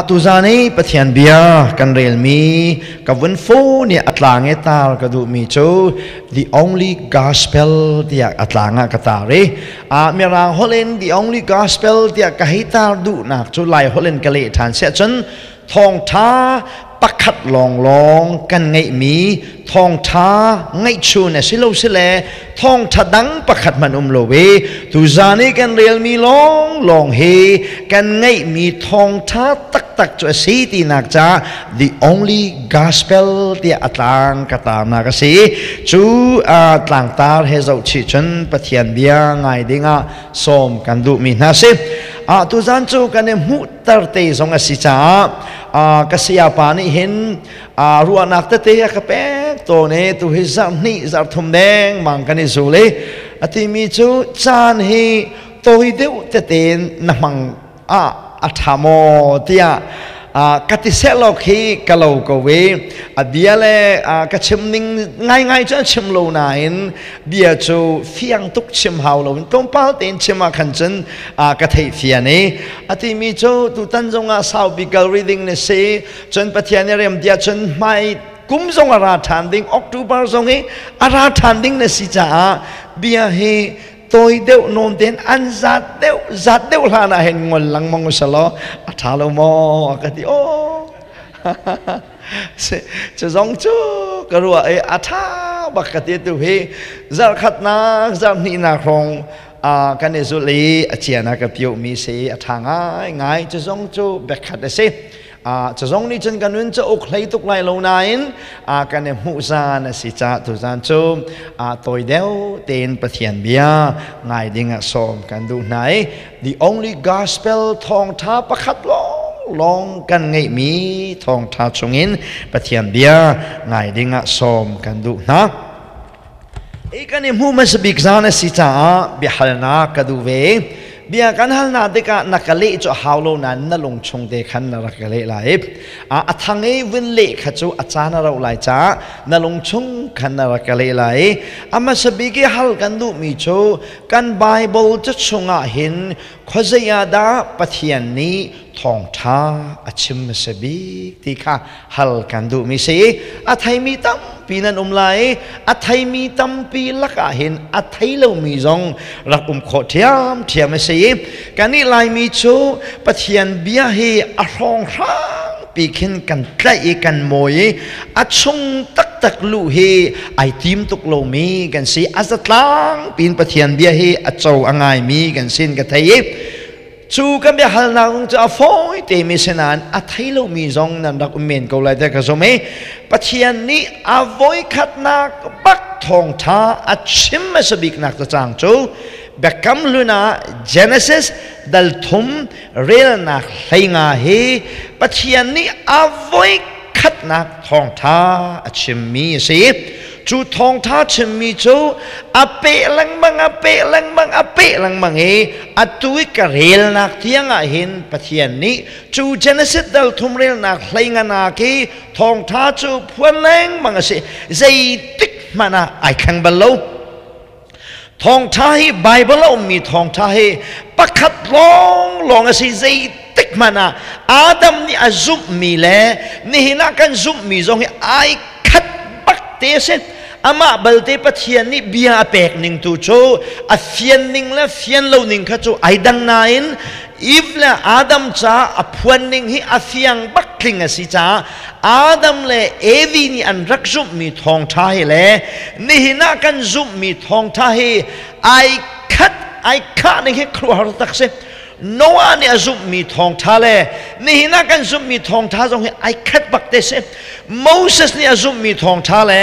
Tuzan i Pathian bia kan relmi ka vun phone i a tlang i tar ka duhmi cu The Only Gospel tiah a tlang ah ka tar i Mirang holh in The Only Gospel tiah ka hei tar duhnak cu Lai holh in ka leh ṭhan siah cun thawngṭha pakhat lawnglawng kan ngeihmi thawngṭha ngaihchun a si lo si le thawngṭha dang pakhat hmanh um lo i tuzan i kan relmi lawnglawng hi kan ngeihmi thawngṭha taktak cu a si tinak ca the only gospel tiah a tlang ka tarnak a si. Cu tlangtar he zohchih cun Pathian bia ngai dingah sawm kan duhmi hna si. Tuzan cu kan i hmuhter te zong a si caah ka sayapa nih hin ruahnak tete a ka pek tawn i tu hi zarh hnih zarh thum dengmang kan i zul i a timi cu caan hi tawi deuh tete in na hmang ah a ṭha maw tiah ka ti sehlaw khi ka lo ko i a bia le ka chim ning ngaingai cu an chim lo nain bia cu fiang tuk chim hau loin tlawmpal tein chim ah khan cun ka theih fian i a timi cu tutan zongah sau bikal reading na si cun Pathian i rem tiah cun hmai kum zong a ra ṭhan ding October zong i a ra ṭhan ding na si caah bia hi tawi deuh nawn tein an zat deuh zat deuh hlan ah hin ngol lengmang usalaw a ṭha lo maw ka ti. Aw, cu zong cu ka ruah i a ṭha bak ka ti. Tu hi zarh khatnak zarh hnihnak hrawng kan i zulh i a cian a ka piomi si a ṭha ngai ngai. Cu zong cu biakhat a si. Cu zong nih cun kan nun cauk hlei tuk lai lo nain kan i hmuh zan a si caah tuzan cu tawi deuh tein Pathian bia ngai ding ah sawm kan duh hna i the only gospel thawngṭha pakhat lawng lawng kan ngeihmi thawngṭha chungin Pathian bia ngai ding ah sawm kan duh hna. I kan i hmuh hmasa bik zan a si caah biahalnak ka duh ve. Bia kan halnak tikah na ka leh cu a hau lo nain na lung chung te khan na rak ka leh lai. A thang i vun leh kha cu a caan a rauh lai caah na lung chung khan na rak ka leh lai. A hmasa bik i hal kan duhmi cu kan Bible ca chungah hin khuazei ah dah Pathian nih thawngṭha a chim hmasa bik ti kha hal kan duhmi si. A theimi tampi nan um lai. A theimi tampi lakah hin a thei lomi zong rak um khawh ṭhiamṭhiam a si. Kannih Laimi cu Pathian bia hi a hrawnghrang pi khin kan tlaih i kan mawi i a chung taktak luh hi ai tim tuk lomi kan si. A zatlang piin Pathian bia hi a co a ngaimi kan sin ka thei i cu kan biahalnak cu a fawi temi si nain a thei lomi zong nan rak um men ko lai te ka zum i Pathian nih a voikhatnak bak thawngṭha a chim hmasa biknak cacang cu Biakam Hlun ah Genesis dal thum relnak 15 hi Pathian nih a voikhatnak thawngṭha a chimmi a si. Cu thawngṭha chimmi cu a peh lengmang, a peh lengmang, a peh lengmang i atu i ka relnak tiang ah hin Pathian nih cu Genesis dal thum relnak 15 nak i thawngṭha cu phuan lengmang a si. Zeitik hmanh ah ai thleng bal lo. Thawngṭha hi, Bible a ummi thawngṭha hi pakhat lawnglawng a si. Zeitik hmanh ah Adam nih a zumhmi le nihin ah kan zumhmi zong hi ai khat bak te a si. Amah balte Pathian nih bia a pek ning tu cu a fian ning le fian lo ning kha cu ai dang nain Eve le Adam ca a phuan ning hi a fiang bak tling a si caah Adam le Evi nih an rak zumhmi thawngṭha hi le nihin ah kan zumhmi thawngṭha hi ai khat ai khah ning hi khuaruahhar tak si. Noah nih a zumhmi thawngṭha le nihin ah kan zumhmi thawngṭha zong hi ai khat bak te si. Moses nih a zumhmi thawngṭha le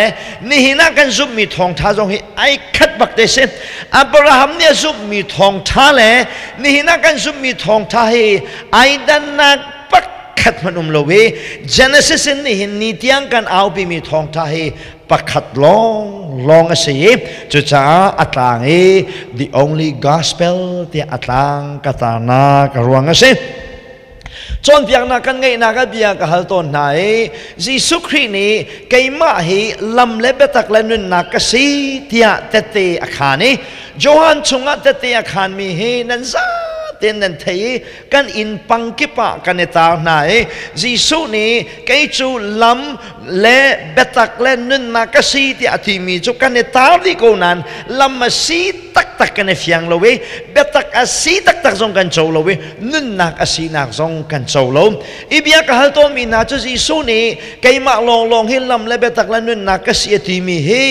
nihin ah kan zumhmi thawngṭha zong hi ai khat bak te si. Abraham nih a zumhmi thawngṭha le nihin ah kan zumhmi thawngṭha hi ai dannak pakhat hmanh um lo i Genesis in nihin ni tiang kan aupimi thawngṭha hi pakhat lawng lawng a si i cucaah a tlang i the only gospel tiah a tlang ka tarnak a ruang a si. Cawnpiaknak kan ngeihnak ah bia ka hal tawn hna i Jesuh Khrih nih keimah hi lam le biatak le nunnak ka si tiah tette a khaan i Johan chungah tette a khaanmi hi nan zapi Ten nan thei i kan inn pang kip ah kan i tar hna i Jesuh nih kei cu lam le biatak le nunnak ka si tiah a timi cu kan i tar dih ko nain lam a si taktak kan i fiang lo i biatak a si taktak zong kan co lo i nunnak a sinak zong kan co lo. I bia ka hal tawnmi hna cu Jesuh nih keimah lawnglawng hi lam le biatak le nunnak ka si a timi hi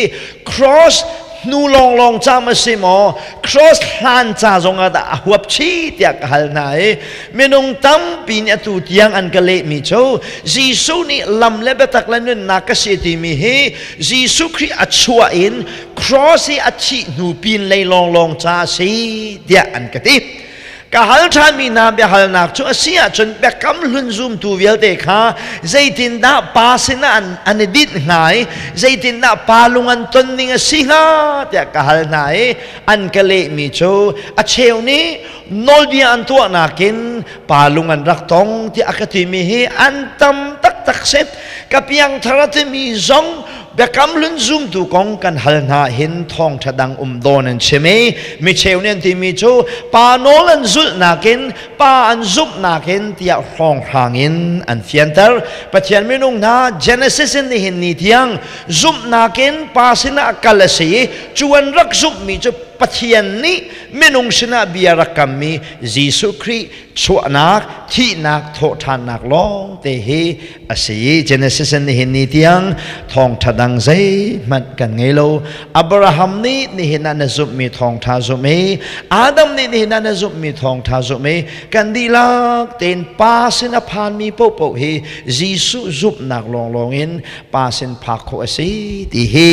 cross hnu lawnglawng ca ma si maw, cross hlan ca zong ah dah a huap chih tiah ka hal hna i minung tampi nih atu tiang an ka lehmi cu Jesuh nih lam le biatak le nunnak ka si timi hi Jesuh Khrih a chuah in cross i a thih hnu pin lei lawnglawng ca a si tiah an ka ti. Ka hal ṭhanmi hna biahalnak cu a si ahcun biakam hlun zumtu vialte kha zeitindah pa sinah an i dinh hnga i zeitindah pa lung an ton ning a si hnga tiah ka hal hna i an ka lehmi cu a cheu nih nawlbia an tuahnak in pa lung an rak tong tiah a ka timi hi an tam taktak si. Ka piangthar a timi zong biakam hlun zumtu kong kan hal hna hin thawngṭha dang um dawn an chim i mi cheu nih an timi cu pa nawl an zulh nakin pa an zumh nakin tiah hrawnghrang in an fianter. Pathian minung hna, Genesis in nihin ni tiang zumhnak in pa sinah kal a si i cu an rak zumhmi cu Pathian nih minung sinah bia rak kammi Jesuh Khrih chuahnak, thihnak, thawhṭhannak lawng te hi a si i Genesis in nihin ni tiang thawngṭha dang zeihmanh kan ngei lo. Abraham nih nihin ah na zumhmi thawngṭha zumh i Adam nih nihin ah na zumhmi thawngṭha zumh i kan dihlak tein Pa sin a phanmi paohpaoh hi Jesuh zumhnak lawnglawng in Pa sin phak khawh a si ti hi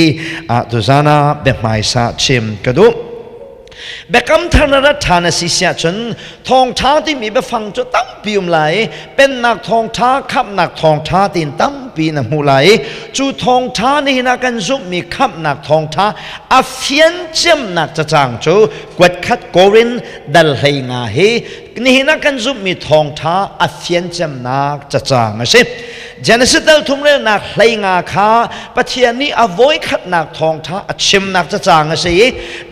tuzan ah biahmaisa chim ka duh. Biakam thar na rat ṭhan a si siah cun thawngṭha timi biafang cu tampi um lai i pennak thawngṭha, khamhnak thawngṭha tiin tampi na hmuh lai i cu thawngṭha nihin ah kan zumhmi khamhnak thawngṭha a fian ciamnak cacang cu kuatkhat Korin dal 15 hi nihin ah kan zumhmi thawngṭha a fian ciamnak cacang a si. Genesis dal thum relnak 15 kha Pathian nih a voikhatnak thawngṭha a chimnak cacang a si i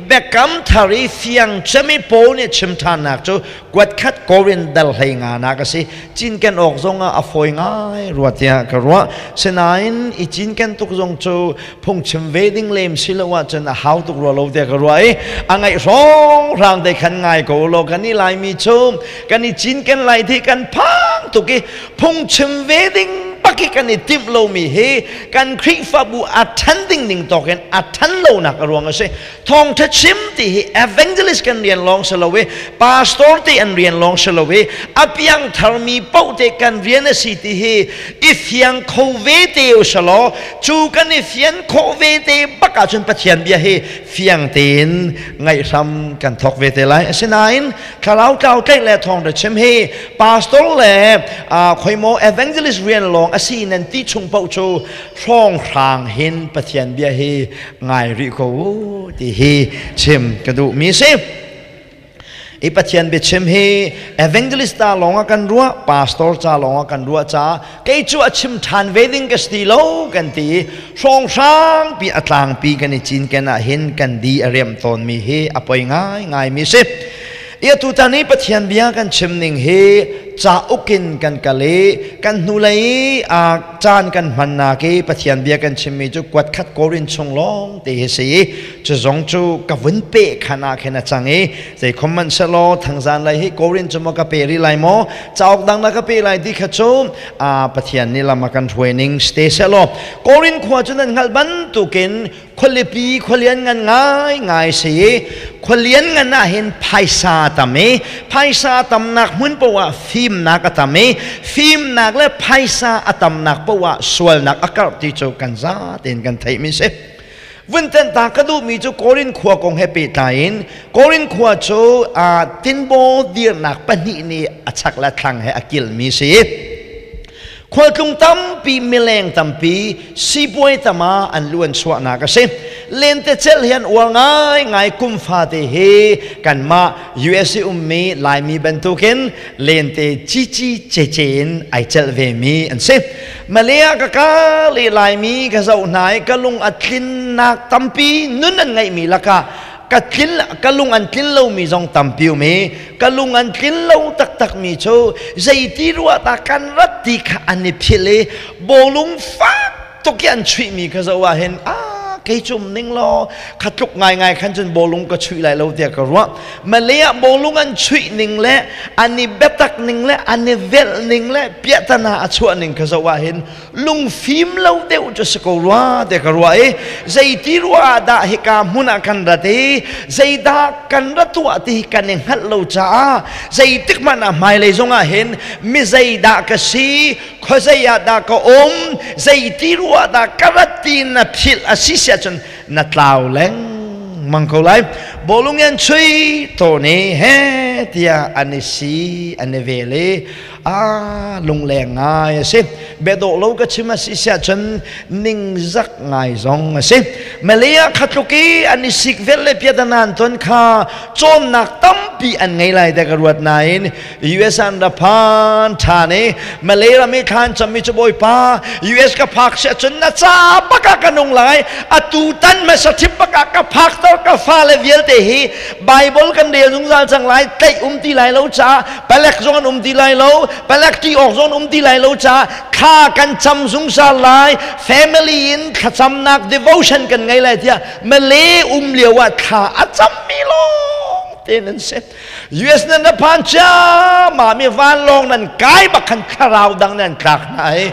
biakam thar i fiang cem i Paul nih chim ṭhannak cu kuatkhat Korin dal 15 nak a si. Cinken awk zong ah a fawi ngai rua tiah ka ruah. Sinain i cinken tuk zong cu phungchim ve ding lem si lo ahcun a hau tuk rua lo tiah ka ruah i a ngaih hrawnghrang te khan ngai ko law kan i Laimi cu kan i cinken lai thi kan phang tuk i phungchim ve ding bak i kan i timh lomi hi kan Khrihfabu a ṭhan ding ning tawk in a ṭhan lonak a ruang a si. Thawngṭha chim ti hi evangelist kan rian lawng si lo i pastor te an rian lawng si lo i a piangtharmi paoh te kan rian a si ti hi i fiang kho ve te u law cu kan i fian khawh ve te bak ahcun Pathian bia hi fiang tein ngaih hram kan thawk ve te lai. Asinain thlarau tlau tlaih le thawngṭha chim hi pastor le khoimaw evangelist rian lawng a si nan ti chung paoh cu hrawnghrang hin Pathian bia hi ngai rih ko u ti hi chim ka duhmi si. I Pathian biachim hi evangelist ta lawng ah kan ruah, pastor ca lawng ah kan ruah ca kei cu a chim ṭhan ve ding ka si lo kan ti i hrawnghrang pi a tlangpi kan i cinken ah hin kan di a riam tawnmi hi a poi ngai ngai mi si. I atu tan i Pathian bia kan chim ning hi cauk in kan kal i kan hnulei i caan kan hmannak i Pathian bia kan chimmi cu kuatkhat Korin chung lawng te hi si i cu zong cu ka vun pe khan ah khin a cang i zeikhom hmanh selaw thangzan lai hi Korin cu maw ka pe rih lai maw, cauk dang na ka pe lai ti kha cu Pathian nih lam a kan hruai ning ste selaw Korin khua cu nan hngalh bantukin khualipi khualian ngan ngai ngai si i khualian ngan ah hin phaisa tam i phaisa tamnak hmun poah ah fimnak a tam i fimnak le phaisa a tamnak poah ah sualnak a karh ti cu kan za tein kan theih mi si. Vun ta ka duhmi cu Korin khua kong he pehtlai in Korin khua cu tinbaw dirnak pahnih nih a chak le thlang he a kilmi si. Khualtlung tampi, mileng tampi, sipuai tama an luan chuahnak a si. Lentecelh hi an uar ngaingai. Kum fate hi kanmah USA ummi Laimi bantukin lente cici cece in ai celh vemi an si. Malay ka ka le Laimi ka zoh hna i ka lung a tlinnak tampi nun an ngeihmi lakah. Ka tlin ka lung an tlin lomi zong tampi um i ka lung an tlin lo taktakmi cu zeiti ruah ta kan rat ti kha an i philh i bawlung fak tuk i an chuihmi kha zoh ah hin a kei cum ning law kha tluk ngaingai khan cun bawlung ka chuih lai lo tiah ka ruah. Malay ah bawlung an chuih ning le an i biatak ning le an i velh ning le piahtana a chuah ning kha zoh ah hin lungfim lo deuh cu si ko rua te ka ruah i zeiti ruah ah dah hika hmun ah kan rat i zeidah kan ra tuah ti kan i hngalh lo caah zeitik hmanh ah hmailei zong ah hin mi zeidah ka si, khuazei ah dah ka um, zeiti ruah dah ka rat ti na philh a si siah cun na tlau lengmang ko lai. Bawlung an chui tawni he tiah an i si an i vel i a lungleng ngai a si. Biadawh lo ka chim a si siah cun ningzak ngai zong a si. Malay ah khatluk i an i sik vel le piatanan ton kha cawnnak tampi an ngei lai te ka ruat nain US an ra phan ṭhan i Malay ram i thlan cammi cu Bawipa, US ka phak siah cun na ca bak ah ka nung lai. Atu tan hmasa thip bak ah ka phak tor ka fale vialte hi Bible kan rel zungzal cang lai, tlaih um ti lai lo caah palek zong an um ti lai lo, palek ṭi awk zong an um ti lai lo caah thla kan cam zungzal lai, family in thlacamnak devotion kan ngei lai tiah Malay um lio ah thla a cammi lawng te nan si. US nan na phan cia ma mi vanlawng nan kai bak khan thlarau dang nan tlak hna ai.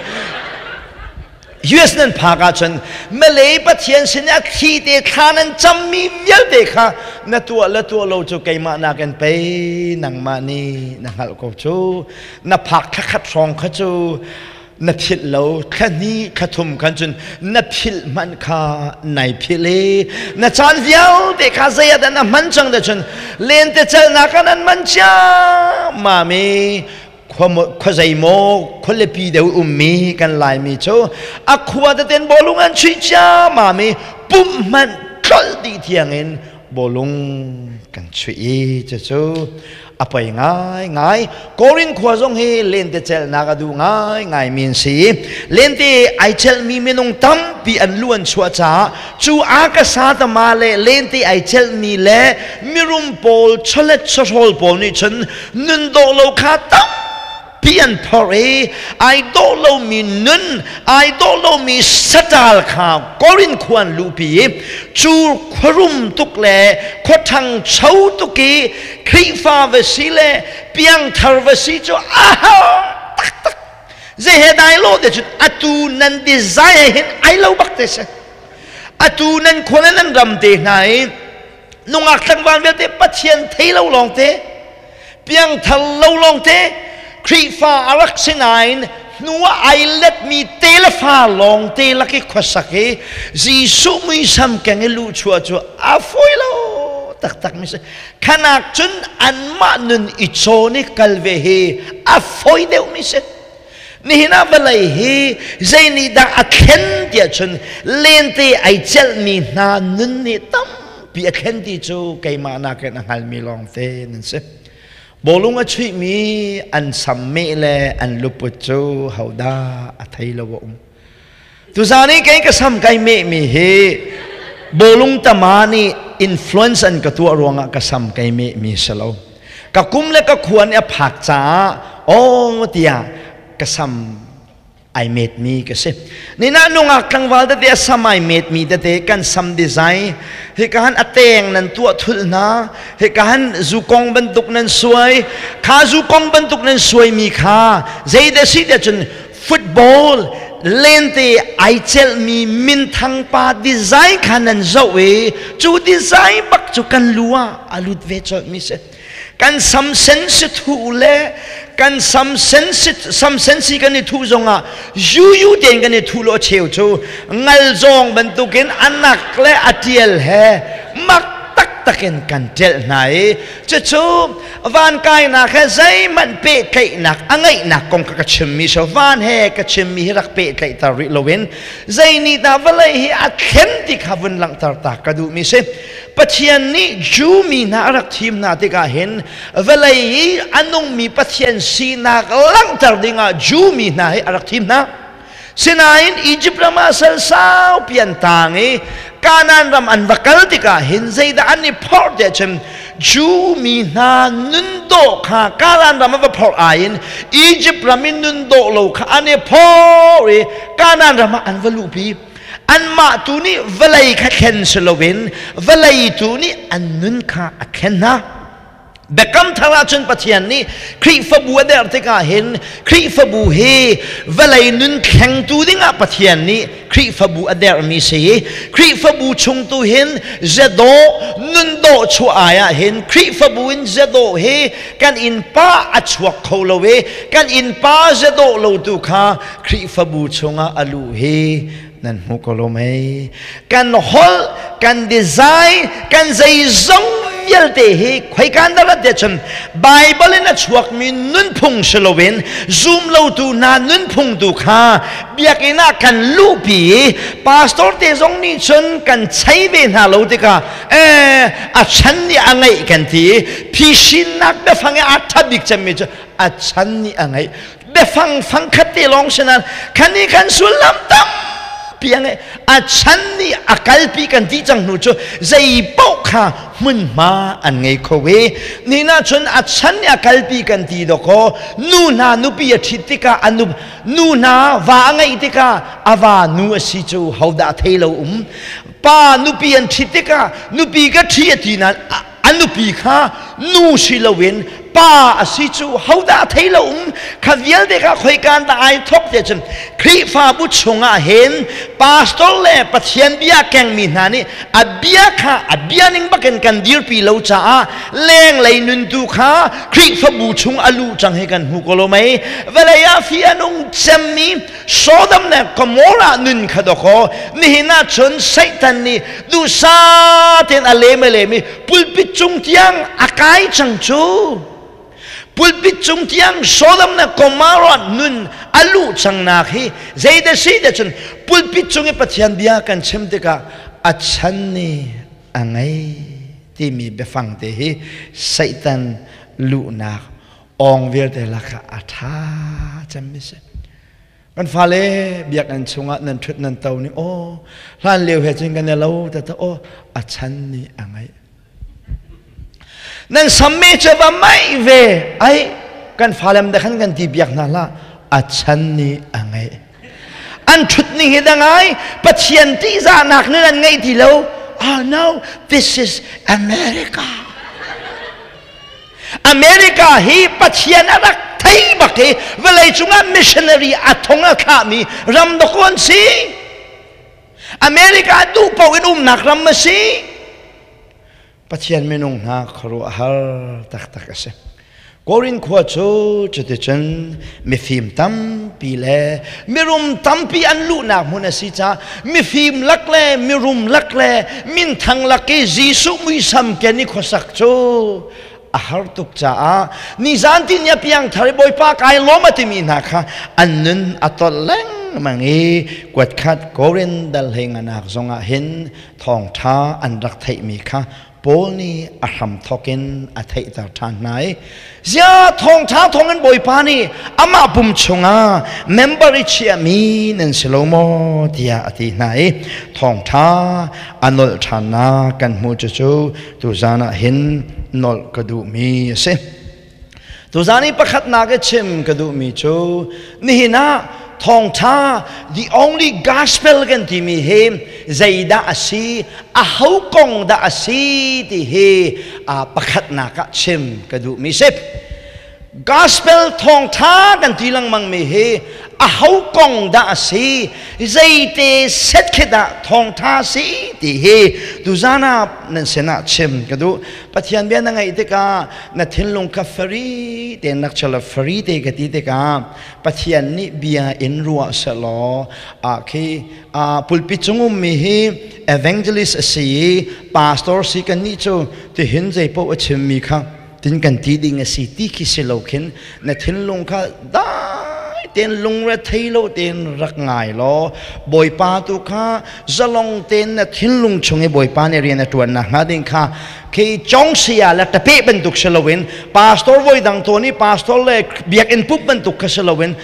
US nan phak ahcun Malay Pathian sin a thli te thla nan cammi vialte kha na tuah le tuah lo cu keimah nakin pei nangmah nih na hngalh ko cu. Na phak thlakhat hrawng kha cu na philh lo, thla hnih thla thum khan cun na philh hmanh kha nai philh i na caan vialte kha zei ah dah na hman cang da cun lentecelnak ah nan man cia mami khua zeimaw khualipi deuh ummi kan Laimi cu a khua teten bawlung an chuih cia mami pumh hmanh tlolh dih tiangin bawlung kan chuih i cucu a poi ngaingai. Korin khua zong hi lentecelhnak a duh ngaingai mi an si. Lente ai celhmi minung tampi an lu an chuah caah cu akasa tama le lente ai celhmi le mirum pawl chawlet chawhrawl pawl nih cun nun dawh lo kha tam pi an phorh i ai dawh lomi nun, ai dawh lomi saṭal kha Korin khua an luhpi i cu khuarum tuk le khuaṭhangcho tuk i Khrihfa va si le piangthar va si cu a har taktak. Zei he dai lo te cun atu nan design he hin ai lo bak te si. Atu nan khua le nan ram te hna i nungak tlangval vialte Pathian thei lo lawng te, piangthar lo lawngte, Khrihfa a rak si nain hnu ah ai letmi te le fa lawngte lak i khuasak i Jesuh muisam keng i luhchuah cu a fawi lo taktak mi si. Khanak cun anmah nun i cawn i kal ve hi a fawi deuh mi si. Nihin ah vawlei hi zei nih dah a thlen tiah cun lente ai celhmi hna nun nih tampi a thlen ti cu keimah nakin a hngalmi lawngte nan si. Bawlung a chuihmi an sam meh le an luput cu hodah a thei lo a um. Tuzaan i kei ka sam kai mehmi hi bawlung tama nih influence an ka tuah ruangah ka sam kai mehmi si lo. Ka kum le ka khua nih a phak caah aw tiah ka sam ai metmi ka si. Nina nungak tlangval tete a sam ai metmi tete kan sam design hika han a teng nan tuah thul hna, hika han zukong bantuk nan suai, kha zukong bantuk nan suaimi kha zei da si tiah cun football lente ai celhmi minthang pa design kha nan zoh i cu design bak cu kan lu ah a lut ve colhmi si. Kan sam sen si thu le kan sam sen si sam sen si kan i thu zongah yu tein kan i thu lo cheu cu ngal zawng bantukin anak le a tial he mak taktak in kan ṭelh hna i cucu van kainak he zeihmanh pehtlaihnak a ngeihnak kong kha ka chimmi so van he ka chimmi hi rak pehtlaihter rih loin zei nih dah vawlei hi a thlen ti kha vun langhter ta ka duhmi si. Pathian nih Jew mi hna a rak thim hna tikah hin vawlei i a nungmi Pathian sinak langhter dingah Jew mi hna hi a rak thim hna. Sinain Egypt ram ah sal saupi an tang i Kanaan ram an va kal tikah hin zeidah an i phorh tiah cun Jew mi hna nun dawh kha Kanaan ram an va phorh ai in Egypt ram in nun dawh lo kha an i phorh i Kanaan ram ah an va luhpi. Anmah tu nih vawlei kha thlen si loin vawlei tu nih an nun kha a thlen hna. Biakam thar ahcun Pathian nih Khrihfabu a derh tikah hin Khrihfabu hi vawlei nun thlengtu dingah Pathian nih Khrihfabu a derhmi si. Khrihfabu chung tu hin ziadawh nun dawh chuah ai ah hin Khrihfabu in ziadawh hi kan innpa a chuak kho lo i kan innpa ziadawh lo tu kha Khrihfabu chungah a luh hi nan hmu ko lo mei? Kan holh, kan design, kan zeizong vialte hi khoikan dah rat cun Bible in a chuakmi nunphung si loin zum lotu hna nunphung tu kha biakinn ah kan luhpi i pastor te zong nih cun kan chei ve hna lo tikah a chan nih a ngeih kan ti i phisinnak biafang i a ṭha bik cemmi cu a chan nih a ngeih. Biafang fangkhat te lawng si nain khan i kan sullam tampi a ngei. A chan nih a kalpi kan ti cang hnu cu zei paoh kha hmunhma an ngei kho i ni na cun a chan nih a kalpi kan ti dawkaw nu hna nupi a ṭhit tikah a nu nu hna va a ngeih tikah a va nu a si cu hodah thei lo um, pa nupi an ṭhit tikah nupi ka ṭhi a ti nain a nupi kha nu si loin pa a si cu hodah thei lo um. Kha vialte kha khoikan dah ai thok te cun Khrihfabu chungah hin pastor le Pathian bia kengmi hna nih a bia kha a bia ning bakin kan dirpi lo caah lenglei nuntu kha Khrihfabu chung a luh cang hi kan hmu ko lo mei? Vawlei ah fi a nung cemmi Sodom le Gomorrah nun kha dawkaw nihin ah cun Satan nih duhsah tein a lem a lem i pulpit cung tiang a kai cang cu. Pulpit cung tiang Sodom le Gomorrah nun a luh cangnak hi zeidah si dah cun pulpit cung i Pathian bia kan chim tikah a chan nih a ngei timi biafang te hi Satan luhnak awng vialte lakah a ṭha cemmi si. Kan fale biakinn chungah nan ṭhut nan to ning, aw, hlan lio he cun kan i lo ta ta, aw, a chan nih a ngaih. Nan sammi cu va maih ve ai, kan falem da khan kan ti biak hna hlah, a chan nih a ngaih. An ṭhut ning hi dangai Pathian ṭihzahnak nih an ngeih ti lo. Oh no, this is America. America hi Pathian a rak thei bak i vawlei cungah missionary a thong a thlahmi ram dawkaw an si. America duh paoh in umnak ram a si. Pathian minung hna khuaruahhar taktak a si. Korin khua cu cuticun mifim tampi le mirum tampi an luhnak hmun a si caah mifim lak le mirum lak le minthang lak i Jesuh muisam ken i khuasak cu a har tuk caah nizan ti ni a piangthar i Bawipa kai lawm a timi hna kha an nun a tolh lengmang i kuatkhat Korin dal hlei nganak zongah hin thawngṭha an rak theihmi kha Paul nih a hramthawk in a theihter ṭhan hna i zia thawngṭha thawngin Bawipa nih amah pum chungah member i chiahmi nan si lo maw tiah a ti hna i thawngṭha a nolh ṭhannak kan hmuh. Cucu tuzan ah hin nolh ka duhmi a si. Tuzan i pakhatnak i chim ka duhmi cu nihin ah thawngṭha, the only gospel kan timi hi zeidah a si, a ho kong dah a si ti hi pakhatnak ah chim ka duhmi si. Gospel, thawngṭha kan ti lengmangmi hi a ho kong dah a si, zeite set khi dah thawngṭha si ti hi tuzan ah nan sinah chim ka duh. Pathian bia na ngaih tikah na thinlung kha fari tein rak chia law, fari te ka ti tikah Pathian nih bia in ruah selaw ah khi pulpit cung ummi hi evangelist a si i pastor si kan nih cu tihin zeipaoh a chimmi kha tin kan ti ding a si ti khi si lo khin na thinlung kha dai tein lungre thei lo tein rak ngai law Bawipa tu kha zalong tein na thinlung chung i Bawipa nih rian a ṭuan nakhnga ding kha khi chong sia le tape bantuk si loin pastor voi dang tawn i pastor le biakinn pup bantuk kha si loin.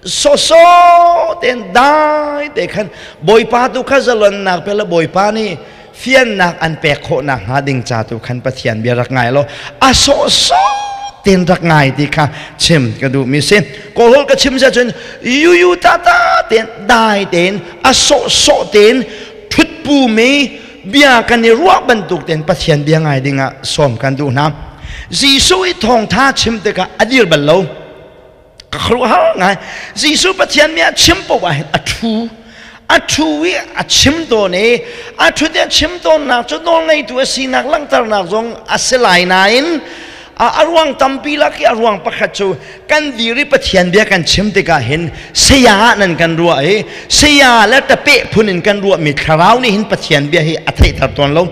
Sawsawh tein dai te khan Bawipa tu kha zalonnak pe le Bawipa nih fiannak an pek khawh nakhnga ding ca tu khan Pathian bia rak ngai law a sawhsawh tein rak ngai ti kha chim ka duhmi si. Kawlholh ka chim si ahcun yuyu tata tein dai tein a sawhsawh tein ṭhutpumi bia kan i ruah bantuk tein Pathian bia ngai dingah sawm kan duh hna. Jesuh i thawngṭha chim tikah a dir bal lo. Ka khuaruahhar ngai. Jesuh Pathian mi a chim paoh ah hin a ṭhu. A ṭhu i a chim tawn i a ṭhut i a chim tawnnak cu nawlngeitu a sinak langhternak zong a si lai nain a ruang tampi lak i a ruang pakhat cu kan dir i Pathian bia kan chim tikah hin saya ah nan kan ruah i saya le tapeh phun in kan ruahmi thlarau nih hin Pathian bia hi a theihter tawn lo.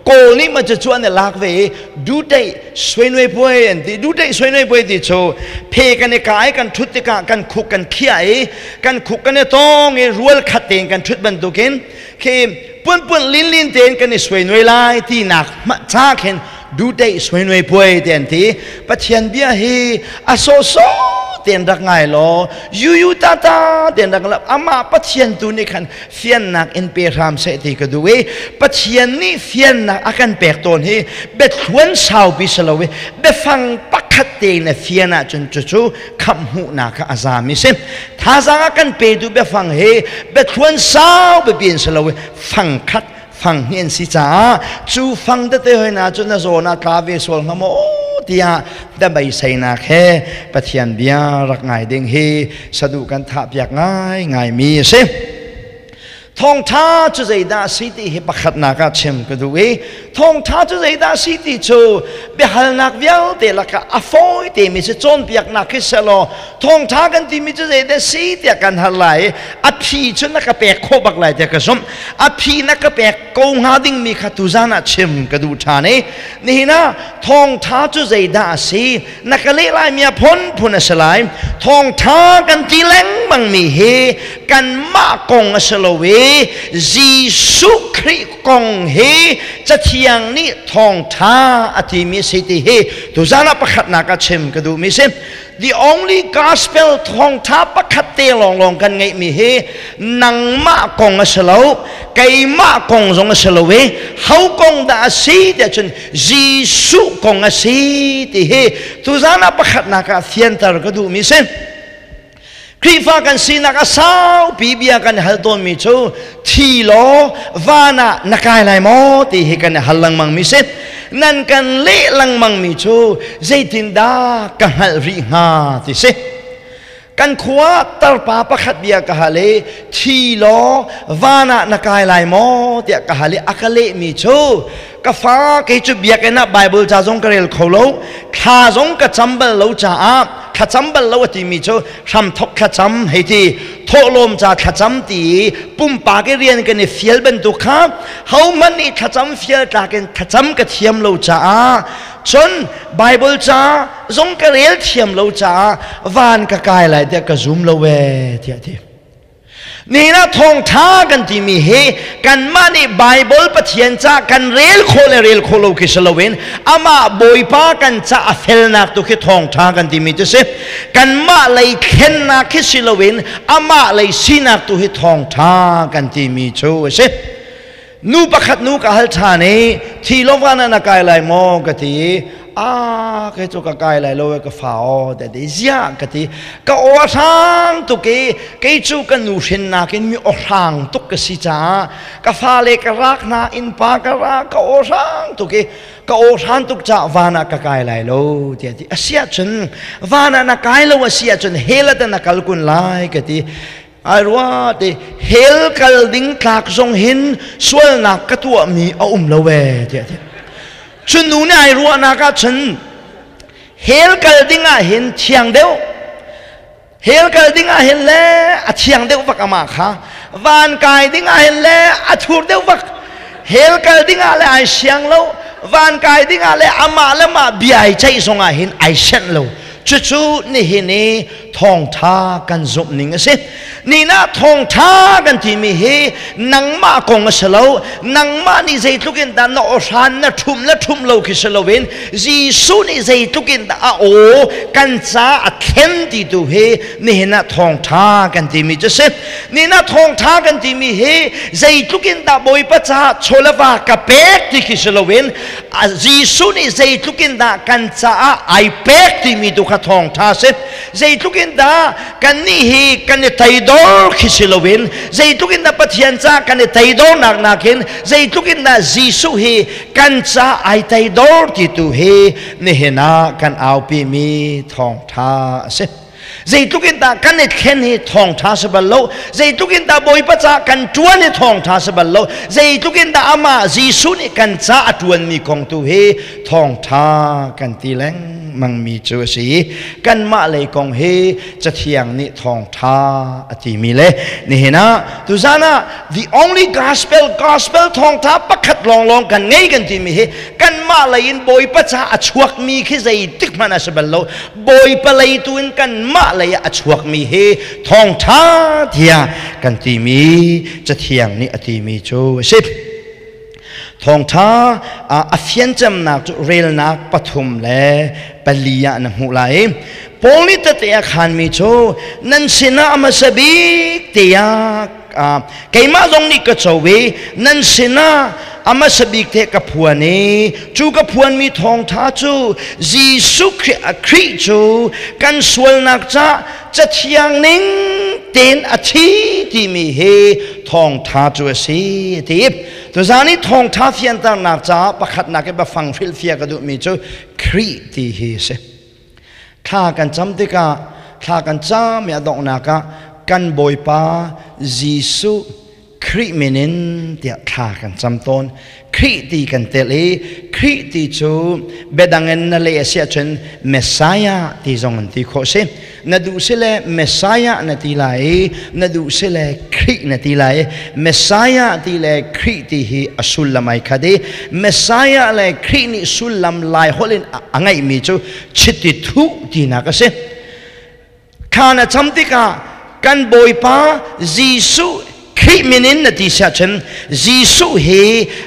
Kawl nih ma cu an i lak ve i duteih suinui puai an ti. Duteih suinui puai ti cu phe kan i kai kan ṭhut tikah kan khuk kan khiah i kan khuk kan i tong i rual khat tein kan ṭhut bantukin khi puanpuan linlin tein kan i suinui lai tinak ca khin duteih suinui puai ti an ti. Pathian bia hi a sawhsawh tein rak ngai law yuyu tata tein rak la amah Pathian tu nih khan fiannak in pe hram seh ti ka duh i Pathian nih fiannak a kan pek tawn hi biathluan saupi si lo i biafang pakhat te in a fian ahcun cucu khamh hmuhnak kha a zami si. Thazaang a kan petu biafang hi biathluan sau pipi in si lo i fang khat fang hnih an si caah cu fang tete hoi na cu na zawn ah tla ve sual hnga maw tiah da beiseinak he Pathian bia rak ngai ding hi saduh kan thah piak ngai ngai mi a si. Thawngṭha cu zeidah a si ti hi pakhatnak ah chim ka duh i thawngṭha cu zeidah a si ti cu biahalnak vialte lakah a fawi temi si cawnpiaknak khi selaw thawngṭha kan timi cu zeidah si tiah kan hal lai i a phi cu na ka pek khawh bak lai tiah ka zumh. A phi na ka pek ko hnga dingmi kha tuzan ah chim ka duh ṭhan i nihin ah thawngṭha cu zeidah a si na ka leh lai mi a phunphun a si lai. Thawngṭha kan ti lengmang mi hi kanmah kong a si lo i Jesuh Khrih kong hi Cathiang nih thawngṭha a timi a si ti hi tuzan ah pakhatnak ah chim ka duhmi si. The only gospel thawngṭha pakhat te lawnglawng kan ngeihmi hi nangmah kong a si lo, keimah kong zong a si lo i ho kong dah a si tiah cun Jesuh kong a si ti hi tuzan ah pakhatnak ah fianter ka duhmi si. Khrihfa kan sinak a saupi bia kan hal tawnmi cu thi law van ah na kai lai maw ti hi kan i hal lengmangmi si. Nan kan leh lengmangmi cu zeitindah ka hngalh rih hnga ti si. Kan khua tarpa pakhat bia ka hal i thi law van ah na kai lai maw tiah ka hal i a ka lehmi cu ka fa kei cu biakinn ah Bible ca zong ka rel kho lo, thla zong ka cam bal lo caah thlacam bal lo a timi cu hramthok thlacam hei ti thawhlawm ca thlacam ti i pumpak i rian kan i fial bantuk kha hohmanh nih thlacam fial tlak in thlacam ka thiam lo caah cun Bible ca zong ka rel thiam lo caah van ka kai lai tiah ka zum lo ee tiah ti. Nihin ah thawngṭha kan timi hi kanmah nih Baibal Pathian ca kan rel khawh le rel khawh lo khi si loin amah Bawipa kan ca a felnak tu khi thawngṭha kan timi cu si. Kanmah lei thlennak khi si loin amah lei sinak tu hi thawngṭha kan timi cu a si. Nu pakhat nu ka hal ṭhan i thi lo van ah na kai lai maw ka ti i a kei cu ka kai lai lo ka fa aw te ti ziah ka ti ka aw a hrang tuk i kei cu ka nu hrinnak in mi aw hrang tuk ka si caah ka fale ka rak hna innpa ka rak ka aw hrang tuk i ka aw hran tuk caah van ah ka kai lai lo tiah ti a si ahcun van ah na kai lo a si ahcun hell ah na kal kun lai ka ti. Ai rua ti hell kal ding tlak zong hin sualnak ka tuahmi a um lo ee tiah ti. Cun nu nih ai ruahnak ah cun hell kal ding ah hin thiang deuh hell kal ding ah hin le a thiang deuh vak amah kha van kai ding ah hin le a thur deuh vak hell kal ding ah le ai siang lo van kai ding ah le amah le mah bia ai ceih zong ah hin ai senh lo. Cucu nihin i Thawngtha kan zumh ning a si. Nina thawngtha kan timi hi nangmah kong a si lo. Nangmah nih zeitluk in dah na awhran na ṭhum na ṭhum lo khi si loin Jesuh nih zeitluk in dah a aw kan ca a thlen ti tu hi nihin ah thawngtha kan timi cu si. Nihin ah thawngtha kan timi hi zeitluk in dah Bawipa caah chawleva ka pek ti khi si loin Jesuh nih zeitluk in dah kan caah ai pek timi tu kha thawngtha si. Zeitluk in dah kannih hi kan i teidor khi si loin zeitluk in dah Pathian caah kan i teidornak nakin zeitluk in dah Jesuh hi kan caah ai teidor ti tu hi nihin ah kan aupimi thawngtha a si. Zeitluk in dah kan i thlen hi thawngtha si bal lo. Zeitluk in dah Bawipa caah kan ṭuan hi thawngtha si bal lo. Zeitluk in dah amah Jesuh nih kan caah a ṭuanmi kong tu hi thawngtha kan ti lengmangmi cu a si. Kanmah lei kong hi Cathiang nih thawngtha a timi le nihin ah tuzan ah the only gospel, gospel thawngtha pakhat lawnglawng kan ngei kan timi hi kanmah lei in Bawipa caah a chuakmi khi zeitik hmanh a si bal lo. Bawipa lei tu in kanmah lei ah a chuakmi hi thawngṭha tiah kan timi Cathiang nih a timi cu a si. Thawngṭha a fiancemnak cu relnak 3 le 4 ah na hmuh lai. Paul nih tete a khanmi cu nan sinah a hmasa bik tiah keimah zong nih ka co i nan sinah a hmasa bik te ka phuan i cu ka phuanmi thawngṭha cu Jesuh Khrih cu kan sualnak ca Cathiang ning tein a thi timi hi thawngṭha cu a si a ti. Tuzaan i thawngṭha fianternak caah pakhatnak i biafang hrilhfiah ka duhmi cu Khrih ti hi a si. Thla kan cam tikah thla kan cam i a donghnak ah kan Bawipa Jesuh Khrih min in tiah thla kan cam tawn. Khrih ti kan telh i Khrih ti cu biadang in na leh a si ahcun Messiah ti zong an ti khawh si. Na duh si le Messiah na ti lai i na duh si le Khrih na ti lai. Messiah ti le Khrih ti hi a sullam ai khat i Messiah le Khrih nih sullam lai holh in a ngeihmi cu chiti thuh tinak a si. Thla na cam tikah kan Bawipa Jesuh Khrih min in na ti siah cun Jesuh hi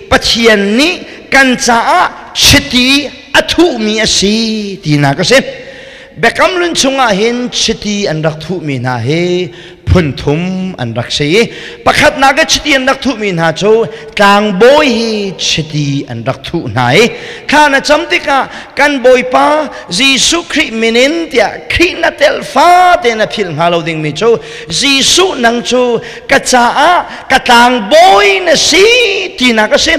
Pathian nih kan caah chiti a thuhmi a si tinak a si. Biakam Hlun chungah hin chiti an rak thuhmi hna hi phun thum an rak si i pakhatnak i chiti an rak thuhmi hna cu tlangbawi hi chiti an rak thuh hna i thla na cam tikah kan Bawipa Jesuh Khrih min in tiah Khrih na telh fate na philh hnga lo dingmi cu Jesuh nang cu ka caah ka tlangbawi na si tinak a si.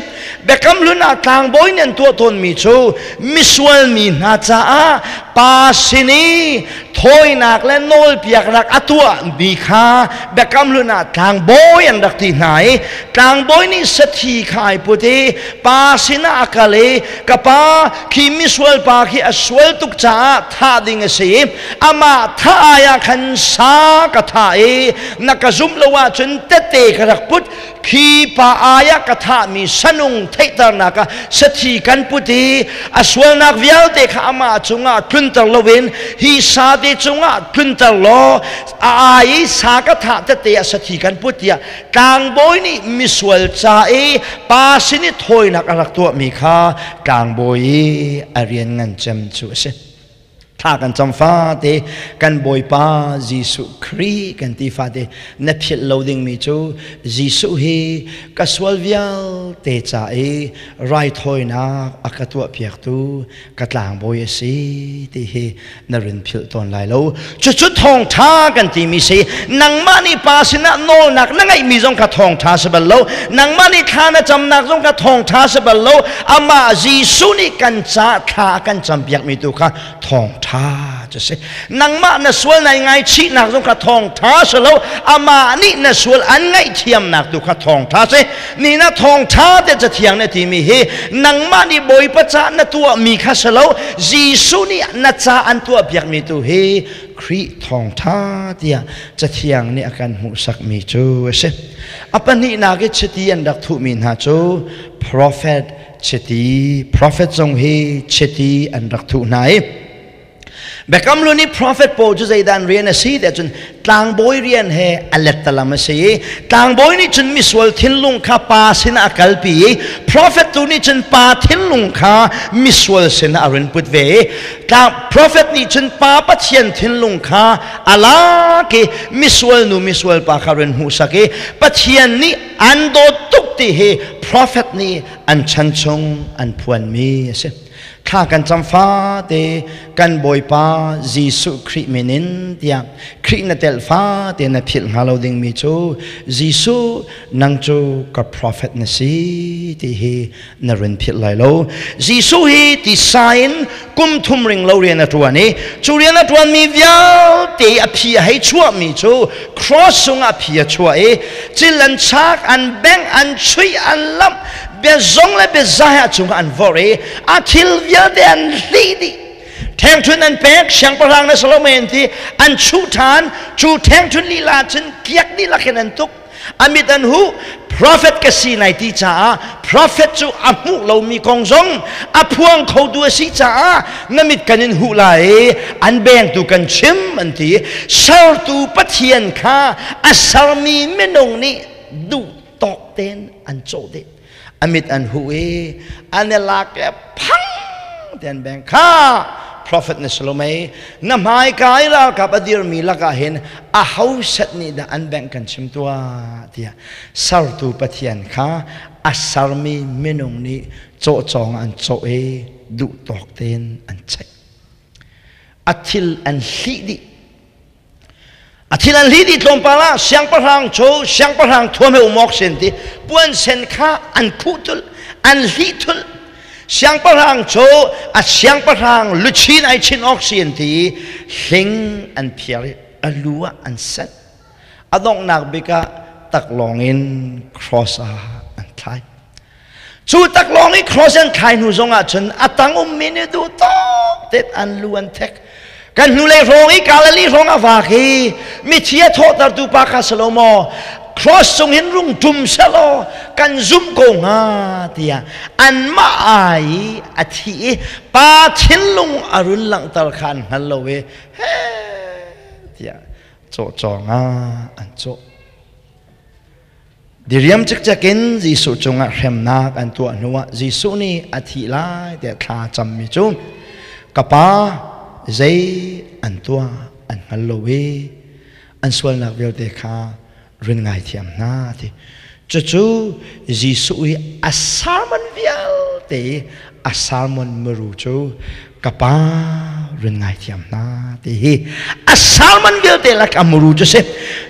Biakam Hlun ah tlangbawi nih an tuah tawnmi cu misual mi hna caah pa sin i thawinak le nawlpiaknak a tuahmi kha Biakam Hlun ah tlangbawi an rak ti hna i tlangbawi nih sathi kha ai put i pa sinah a kal i ka pa, khi misual pa khi a sual tuk caah thah ding a si i amah thah ai ah khan sa ka thah i na ka zumh lo ahcun tette ka rak put. Khi pa ai ah ka thahmi sanung theihternak ah sathi kan put i a sualnak vialte kha amah cungah tlunter loin hi sa te cungah tlunter law a ai i sa ka thah tete ah sathi kan put tiah tlangbawi nih misual ca i pa sin i thawinak a rak tuahmi kha tlangbawi i a rian ngan cem cu a si. Thla kan cam fate kan Bawipa Jesuh Khrih kan ti fate na philh lo dingmi cu Jesuh hi ka sual vialte ca i raithawinak a ka tuahpiaktu ka tlangbawi a si ti hi na rin philh tawn lai lo. Cucu thawngṭha kan timi si. Nangmah nih pa sinah nawlnak na ngeihmi zong kha thawngṭha si bal lo. Nangmah nih thla na camnak zong kha thawngṭha si bal lo. Amah Jesuh nih kan ca thla a kan campiakmi tu kha thawngṭha cu si. Nangmah na sual nai ngaichihnak zong kha thawngṭha si lo. Amah nih na sual an ngaihthiamnak tu kha thawngṭha si. Ni na thawngṭha te Cathiang nih a timi hi nangmah nih Bawipa ca na tuahmi kha si lo. Jesuh nih na ca an tuahpiakmi tu hi Khrih thawngṭha tiah Cathiang nih a kan hmuhsakmi cu a si. A pahnihnak i chiti an rak thuhmi hna cu profet chiti, profet zong hi chiti an rak thuh hna i. Biakam Hlun i prophet pawl cu zeidah an rian a si tiah cun tlangbawi rian he a lettalam a si i tlangbawi nih cun misual thinlung kha pa sinah a kalpi i prophet tu nih cun pa thinlung kha misual sinah a run put ve i prophet nih cun pa Pathian thinlung kha a lak i misual nu misual pa kha run hmuhsak i Pathian nih an dawt tuk ti hi prophet nih an chan chung an phuanmi a si. Thla kan cam fate kan Bawipa Jesuh Khrih min in tiah Khrih na telh fate na philh hnga lo dingmi cu Jesuh nang cu ka prophet na si ti hi na run philh lai lo. Jesuh hi tisa in kum thum ring lo rian a ṭuan i cu rian a ṭuanmi vialte a phi a hei chuahmi cu cross sungah a phi a chuah i cil an chak, an bengh, an chuih, an lamh, biazong le biazai a cungah an vorh i a thil vialte an hlih dih. Ṭhengṭhun an pek, siangpahrang na Solomon ti an chuh ṭhan, cu ṭhengṭhun lila cun kiak dihlak in an tuk. A mit an huh, prophet ka si nai ti caah prophet cu a hmuh lomi kong zong a phuang khotu a si caah na mit kan in huh lai i an bengtu kan chim an ti. Sertu Pathian kha a sermi minung nih duh tawk tein an cawh dih. A mit an huh i an i lak i phang te an beng kha prophet na si lo mei na hmaika i ralkap a dirmi lakah hin a ho set nih dah an bengh kan chim tuah tiah sertu Pathian kha a sermi minung nih cawhcawng an cawh i duh tawk tein an cheih a thil an hlih dih. A thil an hlih dih tlawmpal ah siangpahrang cu siangpahrang thuam he um awk sin ti puan sen kha an khuh thul, an hlih thul. Siangpahrang cu a siangpahrang luchin ai chin awk sin ti hling an phiar i a lu ah an senh. A donghnak bik ah taklawng in cross ah an thlai. Cu taklawng i cross an thlai hnu zong ah cun a tang ummi nih duh tawk tet an lu an thek. Kan hnulei hrawng i Galilee hrawng a vak i mithi a thawhtertu pa kha si lo maw cross cung hin rung ṭum selaw kan zumh ko hnga tiah anmah ai i a thi i pa thinlung a run langhter kha an hngal lo i he tiah cawhcawng ah an cawh. Diriam cikcek in Jesuh cungah hremnak an tuah hnuah Jesuh nih a thih lai tiah thla cammi cu ka pa zei an tuah an hngal lo i an sualnak vialte kha run ngaithiam hna ti. Cucu Jesuh i a sermon vialte i a sermon muru cu ka pa run ngaithiam hna ti hi a sermon vialte lak a muru cu si.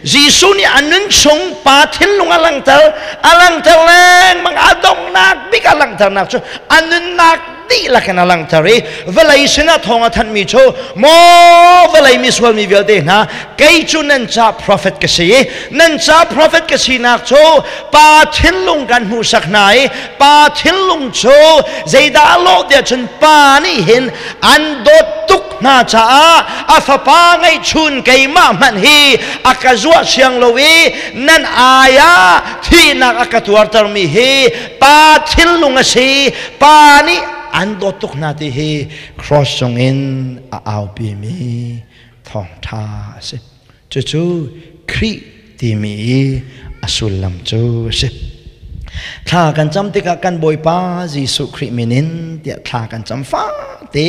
Jesuh nih a nun chung pa thinlung a langhter, a langhter lengmang. A donghnak bik a langhternak cu a nunnak dihlak in a langhter i vawlei sinah thawng a thanhmi cu, maw vawlei misual mi vialte hna, kei cu nan ca prophet ka si i nan ca prophet ka sinak cu pa thinlung kan hmuhsak hna i pa thinlung cu zeidah a lawh tiah cun pa nih hin an dawt tuk hna caah a fapa ngeihchun keimah hmanh hi a ka zuah siang lo i nan ai ah thihnak a ka tuartermi hi pa thinlung a si, pa nih an dawt tuk hna ti hi cross cungin a aupimi thawngṭha a si. Cucu Khrih timi i a sullam cu a si. Thla kan cam tikah kan Bawipa Jesuh Khrih min in tiah thla kan cam fate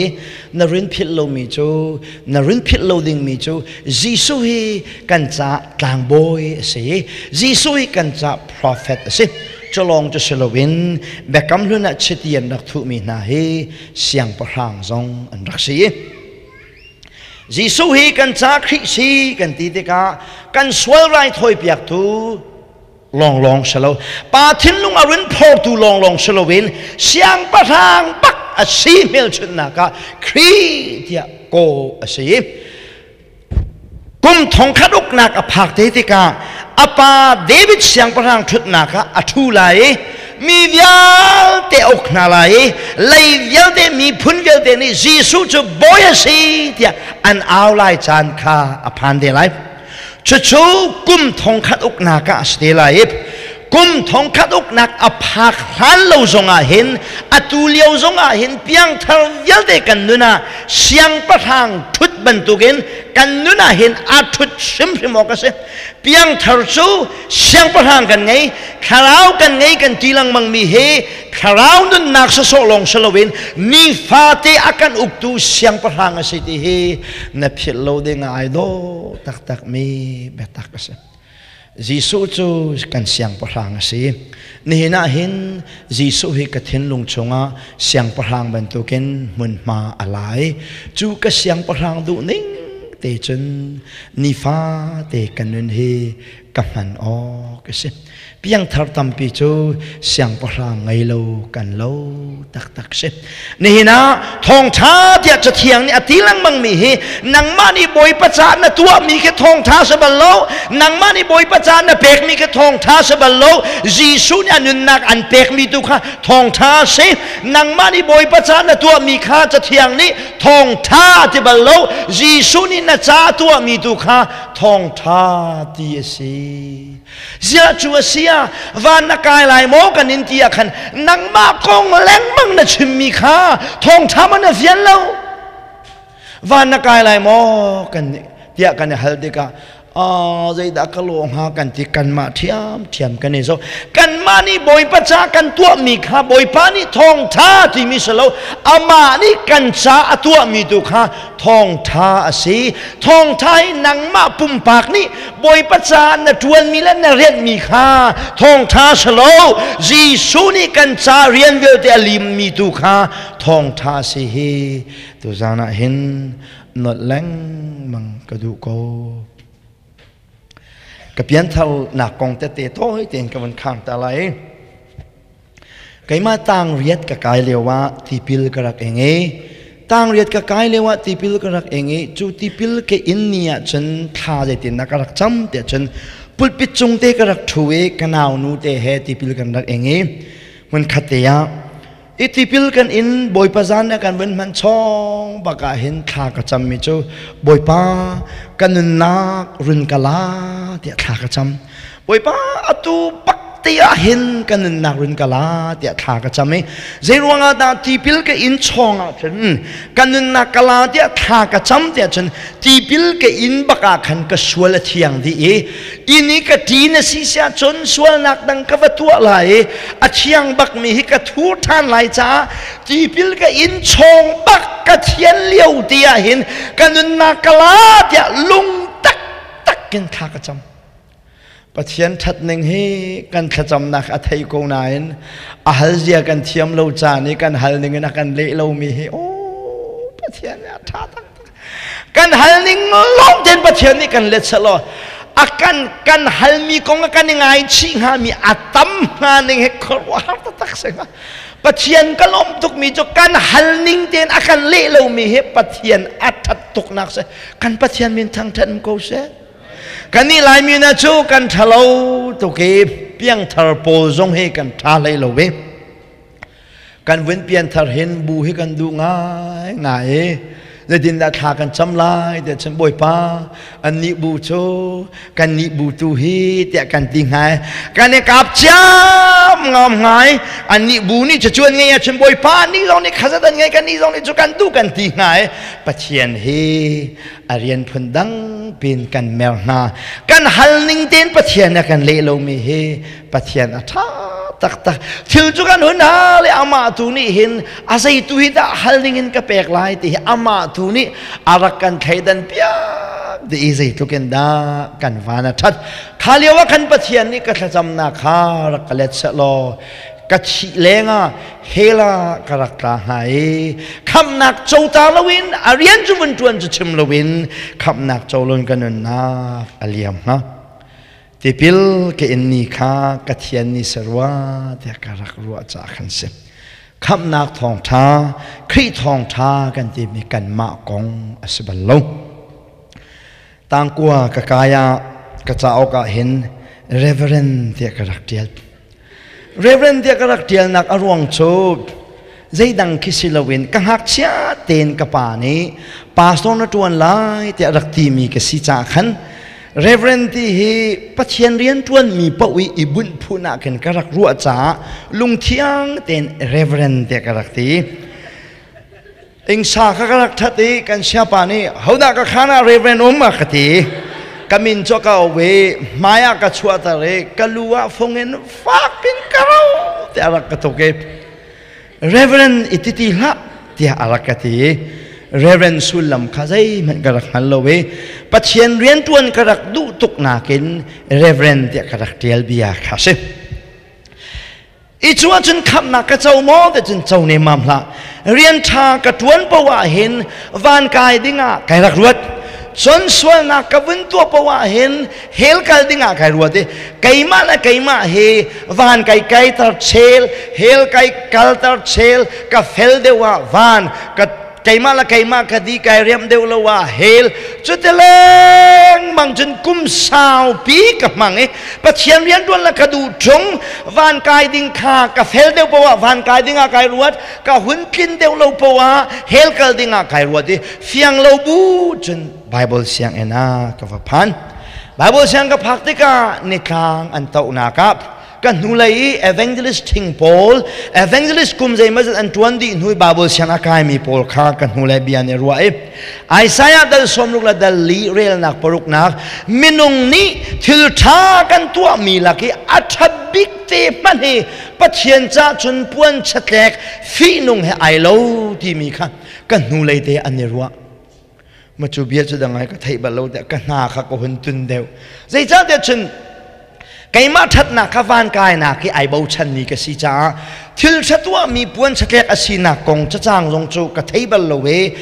na rin philh lomi cu, na rin philh lo dingmi cu, Jesuh hi kan ca tlangbawi a si, Jesuh hi kan ca prophet a si. Culawng cu si loin Biakam Hlun ah chiti an rak thuhmi hna hi siangpahrang zong an rak si. Jesuh hi kan ca Khrih si kan ti tikah kan sual raithawi piaktu lawnglawng si lo, pa thinlung a run phortu lawnglawng si loin siangpahrang bak a si hmelchunhnak ah Khrih tiah kaw a si. Kum 1000 uknak a phak te tikah a pa David siangpahrang ṭhutnak ah a ṭhu lai i mi vialte a uk hna lai i lei vialte miphun vialte nih Jesuh cu bawi a si tiah an au lai caan kha a phan te lai. Cucu kum 1000 uknak ah a si te lai i Kum thongkhat uknak a phak hlan lo zongah hin, atu lio zongah hin, piangthar vialte kan nun ah siangpahrang ṭhut bantukin kan nun ah hin a ṭhut hrimhrim awk a si. Piangthar cu siangpahrang kan ngei, thlarau kan ngei kan ti lengmang mi hi thlarau nunnak sawsawh lawng si loin nifate a kan uktu siangpahrang a si ti hi na philh lo ding ah ai dawh taktak mi biatak a si. Jesuh cu kan siangpahrang a si. Nihin ah hin Jesuh hi ka thinlung chungah siangpahrang bantukin hmunhma a lai. Cu ka siangpahrang duh ning te cun nifate ka nun hi ka hman awk a si. Piangthar tampi cu siangpahrang ngei lo kan lo taktak si. Nihin ah thawngṭha tiah Cathiang nih a ti lengmang mi hi nangmah nih Bawipa caah na tuahmi khi thawngṭha si bal lo, nangmah nih Bawipa caah na pekmi khi thawngṭha si bal lo, Jesuh nih a nunnak an pekmi tu kha thawngṭha si. Nangmah nih Bawipa caah na tuahmi kha Cathiang nih thawngṭha ti bal lo, Jesuh nih na ca tuahmi tu kha thawngṭha ti a si. Ziah cu a si ah van na kai lai maw kan in ti ah khan nangmah kong lengmang na chimmi kha thawngṭha man na fian lo. Van na kai lai maw kan tiah kan i hal tikah zeidah ka lawh hnga kan ti, kanmah ṭhiamṭhiam kan i zoh. Kanmah nih Bawipa ca kan tuahmi kha Bawipa nih thawngṭha timi si lo, amah nih kan ca a tuahmi tu kha thawngṭha a si. Thawngṭha hi nangmah pumpak nih Bawipa caah na ṭuanmi le na rianhmi kha thawngṭha si lo, Jesuh nih kan ca rian vialte a limmi tu kha thawngṭha si hi tuzaan ah hin nolh lengmang ka duh ko. Ka piantharnak kong tete tawi tein ka vun khang ta lai. Keimah tangriat ka kai lio ah tipil ka rak ing i tangriat ka kai lio ah tipil ka rak ing i cu tipil ka in ni ah cun thla zeitin dah ka rak cam tiah cun pulpit cung te ka rak ṭhu i ka nau nu te he tipil kan rak ing i hmunkhat te ah i tipil kan in Bawipa zan na kan vun hman chawng bak ah hin thla ka cam mi cu, Bawipa, ka nunnak run ka la tiah thla ka cam. Bawipa, atu bak te ah hin ka nunnak run ka la tiah thla ka cam i zei ruangah dah tipil ka in chawng ah cun ka nunnak ka la tiah thla ka cam tiah cun tipil ka in bak ah khan ka sual a thiang dih i inn i ka ṭi na si siah cun sualnak dang ka va tuah lai i a thiang bak mi hi ka thur ṭhan lai caah tipil ka in chawng bak ka thian lio ti ah hin ka nunnak ka la tiah lung taktak in thla ka cam. Pathian ṭhatning hi kan thlacamnak a thei ko nain a hal zia kan thiam lo caan i kan hal ning in a kan leh lomi hi, aw, Pathian nih a ṭha taktak. Kan hal ning lawng tein Pathian nih kan let selaw a kan halmi kong a kan i ngaichih hngami a tam hnga ning hi khuaruahhar taktak si hnga. Pathian ka lawmh tukmi cu kan hal ning tein a kan leh lomi hi Pathian a ṭhat tuknak si. Kan Pathian min thangṭhat ko seh. Kannih Laimi na cu kan ṭhalo tuk i piangthar pawl zong hi kan ṭha hlei lo ve. Kan vun pianthar hin bu hi kan duh ngai ngai i zeitindah thla kan cam lai tiah cun, Bawipa, annih bu cu kannih bu tu hi tiah kan ti ngai. Kan i kap ciam ngam ngai. Annih bu nih cuan ngei ahcun Bawipa, annih zong nih khazat an ngei, kannih zong nih cu kan duh kan ti ngai. Pathian hi a rian phun dang pin kan mer hna. Kan hal ning tein Pathian a kan leh lomi hi Pathian a ṭha taktak. Thil cu kan hun hal i amah tu nih hin a zei tu hi dah hal ning in ka pek lai ti hi amah tu nih a rak kan thleidan piak di i zeitluk in dah kan van a ṭhat. Kha lio ah khan Pathian nih ka thlacamnak kha rak ka let sehlaw ka thih lengah hell ah ka rak tla hnga i khamhnak co ta loin, a rian cu vun ṭuan cu chim loin, khamhnak co loin ka nunnak a liam hnga. Tipil ka in ni kha ka thian ni si rua tiah ka rak ruah caah khan si. Khamhnak thawngṭha, Khrih thawngṭha kan timi kanmah kong a si bal lo. Tangkua ka kai ah ka cauk ah hin Reverend tiah ka rak ṭial. Reverend tiah ka rak ṭialnak a ruang cu zeidang khi si loin ka ngakchia tein ka pa nih pastor na ṭuan lai tiah rak timi ka si caah khan. Reverend ti hi Pathian rianṭuan mi paoh i i bunh phun ah khin ka rak ruah caah lungthiang tein Reverend tiah ka rak ti. Ingsa kha ka rak ṭhat i kan siapa nih hodah ka khan ah Reverend um a ka ti. Ka min cu ka au i hmai ah ka chuahter i ka lu ah fung in fak in ka ro tiah a rak ka tuk i Reverend i ti ti hlah tiah a rak ka ti i Reverend sullam kha zeihmanh ka rak hngal lo i Pathian rianṭuan ka rak duh tuk nakin Reverend tiah ka rak ṭial bia kha si. I cu ahcun khamhnak ka co maw ti cun co nemmam hlah. Rian ṭha ka ṭuan poah ah hin van kai dingah kai rak ruat. Cun sualnak ka vun tuah poah ah hin hell kal dingah kai ruat i keimah le keimah hi van kai kaiter chel hell kai kalter chel ka fel deuh ah van ka keimah le keimah ka di kai riam deuh lo ah hell cuti lengmang cun kum saupi ka hmang i Pathian rianṭuan le ka duh ṭung van kai ding kha ka fel deuh poah van kai ding ah kai ruat ka hun tlin deuh lo poah hell kal ding ah kai ruat i fiang lo bu cun Bible sianginn ah ka va phan. Bible siang ka phak tikah nitlang an tohnak ah ka hnulei i evangelist thing pawl evangelist kum zeimazat an ṭuan dih hnu i Bible siang a kaimi pawl kha ka hnulei bia nih ruah i Isaiah dal 60 le dal li relnak paruknak minung nih thil ṭha kan tuahmi lak i a ṭha bik te hmanh hi Pathian ca cun puan chatlek fihnung he ai lo timi kha ka hnulei te an i ruah. Ma cu bia cu dang ai ka theih bal lo tiah ka hna kha ka hun tun deuh. Zeicahtiah cun keimah ṭhatnak kha van kainak hi ai bochanmi ka si caah thil ṭha tuahmi puan chatlek a sinak kong cacang zong cu ka thei bal lo i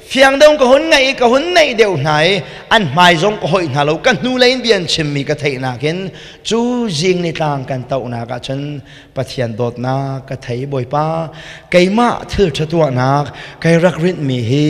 fiang deuh ka hun ngaih i ka hun neih deuh hna i an hmai zong ka hoih hna lo ka hnulei in bia an chimmi ka theih nakin cu zing nitlang kan tohnak ah cun Pathian dawtnak ka thei Bawipa keimah thil ṭha tuahnak kai rak rinhmi hi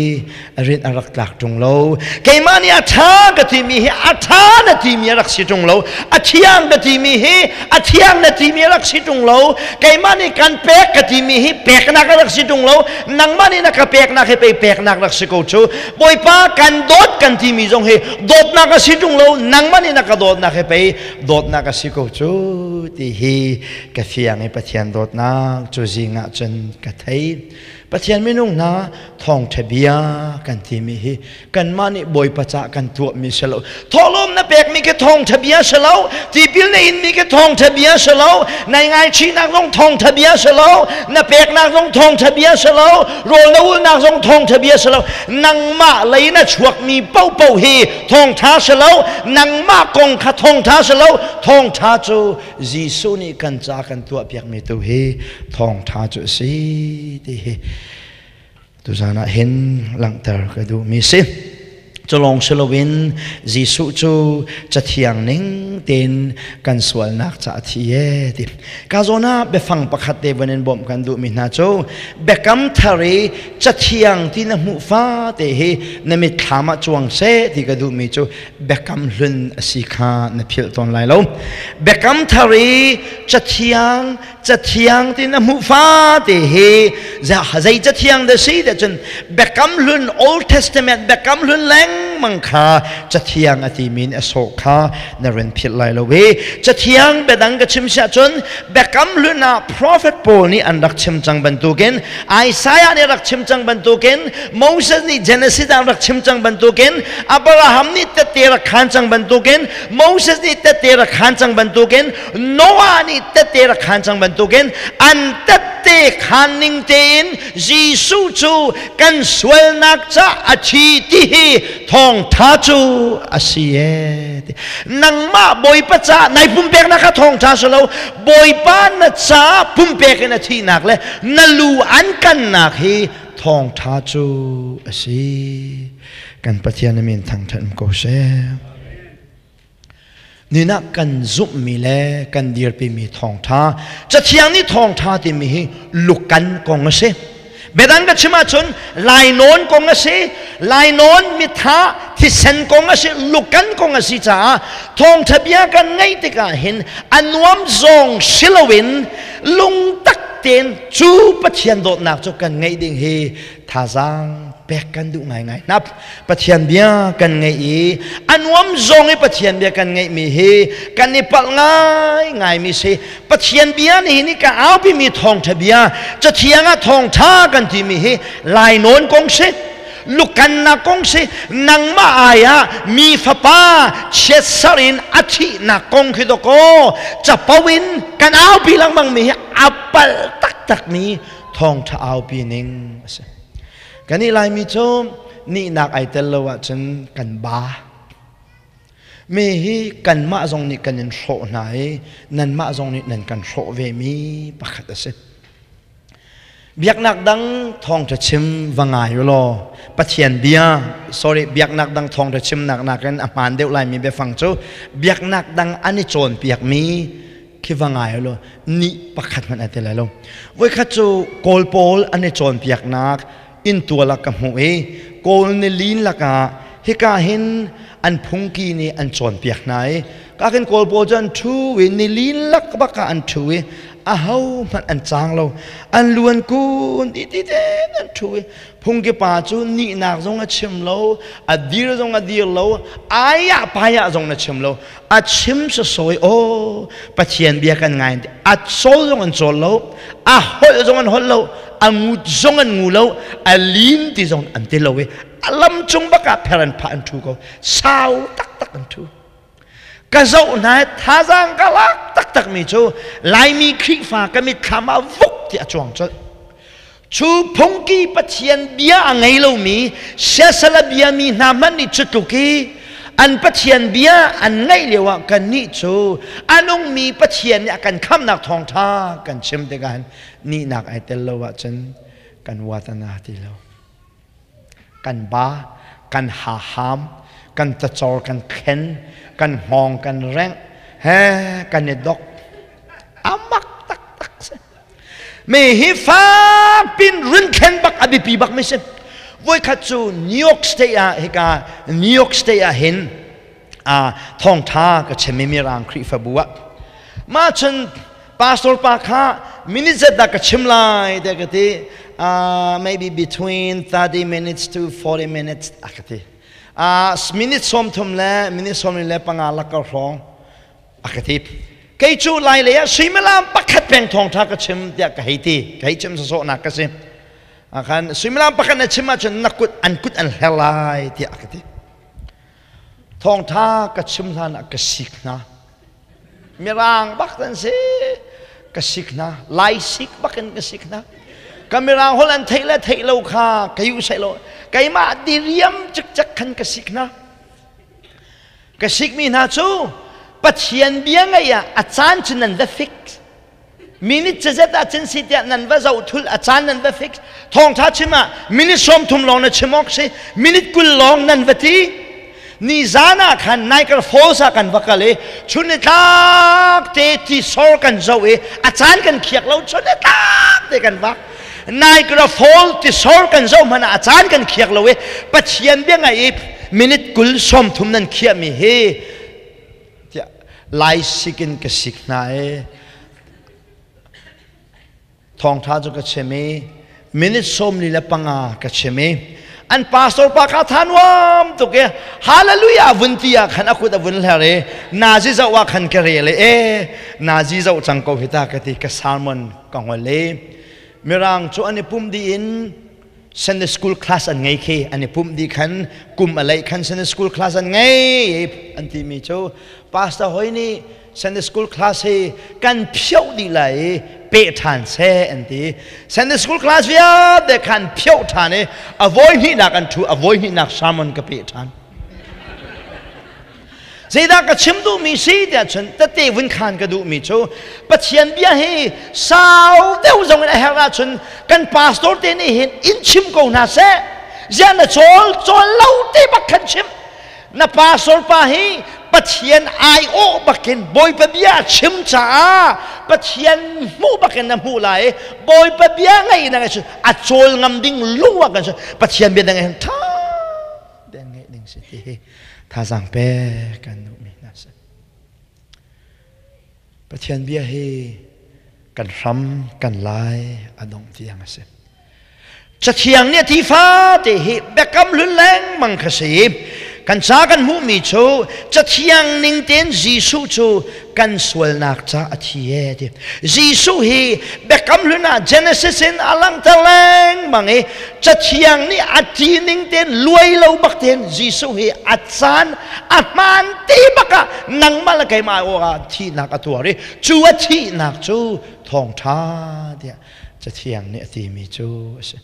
a rinh a rak tlak ṭung lo keimah nih a ṭha ka timi hi a ṭha na timi a rak si ṭung lo a thiang ka timi hi a thiang na timi a rak si ṭung lo keimah nih kan pek ka timi hi peknak a rak si ṭung lo nangmah nih na ka peknak hi pei peknak rak si ko cu Bawipa kan dawt kan timi zong hi dawtnak a si ṭung lo nangmah nih na ka dawtnak hi pei dawtnak a si ko cu ti hi ka fiang i Pathian dawtnak cu zing ah cun ka thei. Pathian minung hna thawngṭha bia kan timi hi kanmah nih Bawipa cah kan tuahmi si lo. Thawhlawm na pekmi khi thawngṭha bia si lo. Tipil na inmi khi thawngṭha bia si lo. Nai ngaichihnak zong thawngṭha bia si lo. Na peknak zong thawngṭha bia si lo. Rawl na ulnak zong thawngṭha bia si lo. Nangmah lei na chuakmi paohpaoh hi thawngṭha si lo nangmah kong kha thawngṭha si lo thawngṭha cu Jesuh nih kan ca kan tuahpiakmi tu hi thawngṭha cu a si ti hi tuzan ah hin langhter ka duhmi si culong si loin Jesuh cu cathiang ning tein kan sualnak ca a thi e ti ka zawn ah biafang pakhat te van in bawmh kan duhmi hna cu biakam thar i cathiang ti na hmuh fate hi na mitthlam ah cuang seh ti ka duhmi cu biakam hlun a si kha na philh tawn lai lo biakam thar i cathiang cathiang ti na hmuh fate hi zei cathiang dah si dah cun biakam hlun Old Testament biakam hlun lengmang kha cathiang a timi in a sawh kha na run philh lai lo i cathiang biadang ka chim siah cun biakam hlun ah prophet pawl nih an rak chim cang bantukin Isaiah nih rak chim cang bantukin Moses nih Genesis ah rak chim cang bantukin Abraham nih tette rak khan cang bantukin Moses nih tette rak khan cang bantukin Noah nih tette rak khan cang bantukin an tette khan ning tein Jesuh cu kan sualnak ca a thi ti hi thawngtha cu a si e nangmah Bawipa ca nai pumpeknak kha thawngtha si lo Bawipa na ca pumpek in a thihnak le na lu an kannak hi thawngtha cu a si kan Pathian min thangthat ko seh Nina kan zumhmi le kan dirpimi thawngṭha Cathiang nih thawngṭha timi hi lukan kong a si. Biadang ka chim ahcun lainawn kong a si, lainawn mitha thisen kong a si, lukan kong a si caah thawngṭha bia kan ngaih tikah hin a nuam zong si loin lungtak tein cu Pathian dawtnak cu kan ngeih ding hi thazaang. pek kan duh ngaingai hna. Pathian bia kan ngeih i a nuam zong i Pathian bia kan ngeihmi hi kan i palh ngaingaimi si. Pathian bia nih hin ka aupimi thawngṭha bia, Cathiang ah thawngṭha kan timi hi lainawn kong si, lukannak kong si, nangmah ai ah mi fapa chiatser in a thihnak kong khi dawkaw capo in kan aupi lengmangmi hi a palh taktakmi thawngṭha aupi ning a si. Kan i Laimi cu nihnak ai tel lo ahcun kan ba. Mi hi kanmah zong nih kan in hrawh hna i nanmah zong nih nan kan hrawh vemi pakhat a si. Biaknak dang thawngṭha chim va ngai u law Pathian bia sorry biaknak dang thawngṭha chimnak nakin a hmaan deuh laimi biafang cu biaknak dang an i cawnpiakmi khi va ngai u law ni pakhat hmanh a ti lai lo. Voikhat cu Kawl pawl an i cawnpiaknak inntual ah ka hmuh i Kawl nilin lakah hika hin an phungki nih an cawnpiak hna i ka khin Kawl pawl cu an ṭhu i nilin lak bak ah an ṭhu i ahohmanh an cang lo an lu an kun ti ti tein an ṭhu i phungki pa cu nihnak zong a chim lo a dir zong a dir lo aiah paiah zong na chim lo a chim sasawi aw Pathian bia kan ngai a cawl zong an cawl lo a holh zong an holh lo a ngut zong an ngu lo a lin ti zong an ti lo i a lam cung bak ah pher an phah an ṭhu ko sau taktak an ṭhu ka zoh hna thazaang ka lak taktak mi cu Laimi Khrihfa ka mitthlam ah vuk ti a cuang colh cu phungki Pathian bia a ngei lomi siasal a biami hna hmanh nih cu tluk i an Pathian bia an ngaih lio ah kannih cu a nungmi Pathian nih a kan khamnak thawngṭha kan chim tikah nihnak ai tel lo ahcun kan watana ti lo kan ba kan haham kan tacor kan khen kan hngawng kan rengh he kan i dok amak taktak si mi hi fakpin rinthlen bak a biapi bak mi si voikhat cu New York State ah hika New York State ah hin a thawngtha ka chim i mirang Khrihfabu ah mah cun pastor pa kha minute zat dah ka chim lai tiah ka ti maybe between 30 minutes to 40 minutes a ka ti minute 30 le minute 45 lak ka hrawng a ka ti kei cu lai lei ah suimilam pakhat peng thawngtha ka chim tiah ka hei ti ka hei chim sawsawhnak ka si khan suimilam pakhat na chim ahcun na kut an kut an hler lai tiah a ka ti Thawngṭha ka chim hlan ah ka sik hna. Mirang bak an si. Ka sik hna. Lai sik bak in ka sik hna. Ka mirang holh an theih le theih lo kha ka yu sai lo. Keimah diriam cikcek khan ka sik hna. Ka sikmi hna cu Pathian bia ngaih ah a caan cu nan va fix. Minute cazet ah cun si tiah nan va zoh thul a caan nan va fix thawngtha chim ah minute 30 lawng na chim awk si minute 20 lawng nan va ti ni zan ah khan Niagara Falls ah kan va kal i chun ni tlak te tisor kan zoh i a caan kan khiak lo chun ni tlak te kan vak Niagara Falls tisor kan zoh hmanh ah a caan kan khiak lo i Pathian bia ngai i minute 20 30 nan khiahmi hi tiah lai sik in ka sik hna i thawngṭha cu ka chim i minute 45 ka chim i an pastor pa kha tha nuam tuk i hallelujah vun ti ah khan a kut a vun hler i nazi zoh ah khan ka rel i e nazi zoh cang ko hi ta ka ti ka sermon ka ngol i mirang cu an i pum dih in Sunday school class an ngei khi an i pumh dih khan kum a leih khan Sunday school class an ngei an timi cu pastor hoi nih Sunday school class hi kan phioh dih lai i peh ṭhan seh an ti Sunday school class vialte khan phioh ṭhan i a vawi hnihnak an ṭhu a vawi hnihnak sermon ka peh ṭhan Zeidah ka chim duhmi si tiah cun tete vun khan ka duhmi cu Pathian bia hi sau deuh zong in a herh ahcun kan pastor te nih hin in chim ko hna seh. Ziah na cawl cawl lo te bak khan chim. Na pastor pa hi Pathian aiawh bakin Bawipa bia chim caah Pathian hmuh bakin na hmuh lai i Bawipa bia ngaih na ngaih cun a cawl ngam ding lung ah kan Pathian bia na ngaih tha te ngaih ding si ti hi thazaang pek kan duhmi hna si. Pathian bia hi kan hram kan lai a dongh tiang a si. Cathiang nih a ti fate hi biakam hlun lengmang kha si. Kan ca kan hmuhmi cu Cathiang ning tein Jesuh cu kan sualnak ca a thi e ti. Jesuh hi biakam hlun ah Genesis in a langhter lengmang i Cathiang nih a ti ning tein luai lo bak tein Jesuh hi a caan a hmaan te bak ah nangmah le keimah awk ah thihnak a tuar i cu a thihnak cu thawngṭha tiah Cathiang nih a timi cu a si.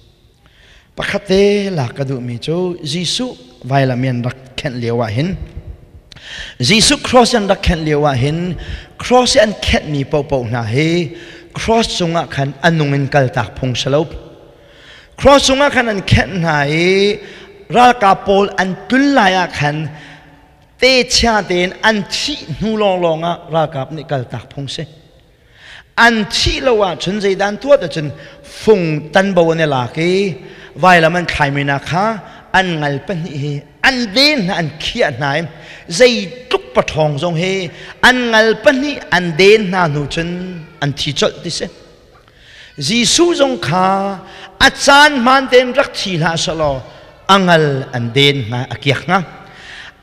Pakhat te lak ka duhmi cu Jesuh vailam in rak khenh lio ah hin Jesuh cross an rak khenh lio ah hin cross an khenhmi paohpaoh hna hi cross cungah khan a nung in kaltak phung si lo. Cross cungah khan an khenh hna i ralkap pawl an tlun lai ah khan techia tein an thih hnu lawnglawng ah ralkap nih kaltak phung si. An thih lo ahcun zeidah an tuah ahcun fung tanbo an i lak i vailam an thlaimi hna kha an ngal pahnih hi an den hna an khiah hna i zeitluk paṭhawng zong hi an ngal pahnih an den hna hnu cun an thi colh ti si. Jesuh zong kha a caan hmaan tein rak thi hlah selaw a ngal an den hna a kiak hnga.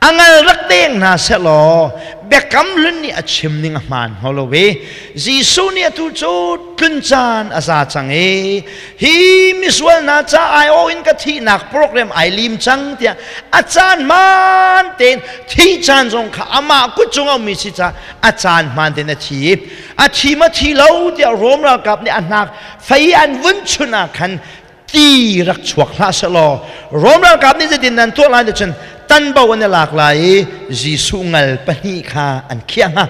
A ngal rak deng hna sehlaw biakam hlun nih a chim ning a hmaan hnga lo i Jesuh nih atu cu tlun caan a za cang i hi misual hna ca aiawh in ka thihnak program ai lim cang tiah a caan hmaan tein thi caan zong kha amah kut cung a ummi si caah a caan hmaan tein a thi i a thi ma thi lo tiah Rom ralkap nih a hnak fei an vun chunh ah khan ti rak chuak hlah sehlaw Rom ralkap nih zeitin nan tuah lai cun tanbo an i lak lai i Jesuh ngal pahnih kha an khiah hnga.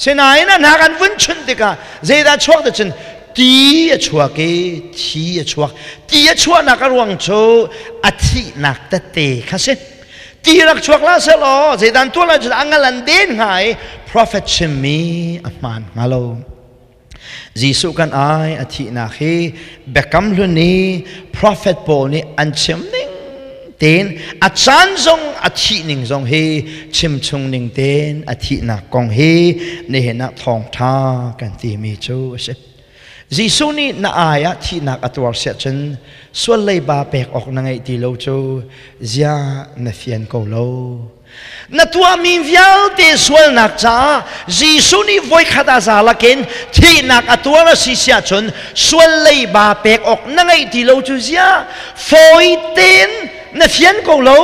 Sinain a hnak an vun chunh tikah zeidah chuak ti cun ti a chuak i thi a chuak. Ti a chuahnak a ruang cu a thihnak tette kha si. Ti rak chuak hlah sehlaw zeidah an tuah lai cun a ngal an den hnga i prophet chimmi a hmaan hnga lo. Jesuh kan ai a thihnak hi Biakam Hlun i prophet pawl nih an chim ning tein a caan zong a thih ning zong hi chim chung ning tein a thihnak kong hi nihin ah thawngṭha kan timi cu a si. Jesuh nih na ai ah thihnak a tuar siah cun sual leiba pek awk na ngeih ti lo cu zia na fian ko lo. Na tuahmi vialte sualnak caah Jesuh nih voikhat a za lakin thihnak a tuar a si siah cun sual leiba pek awk na ngeih ti lo cu ziah fawi tein na fian ko lo.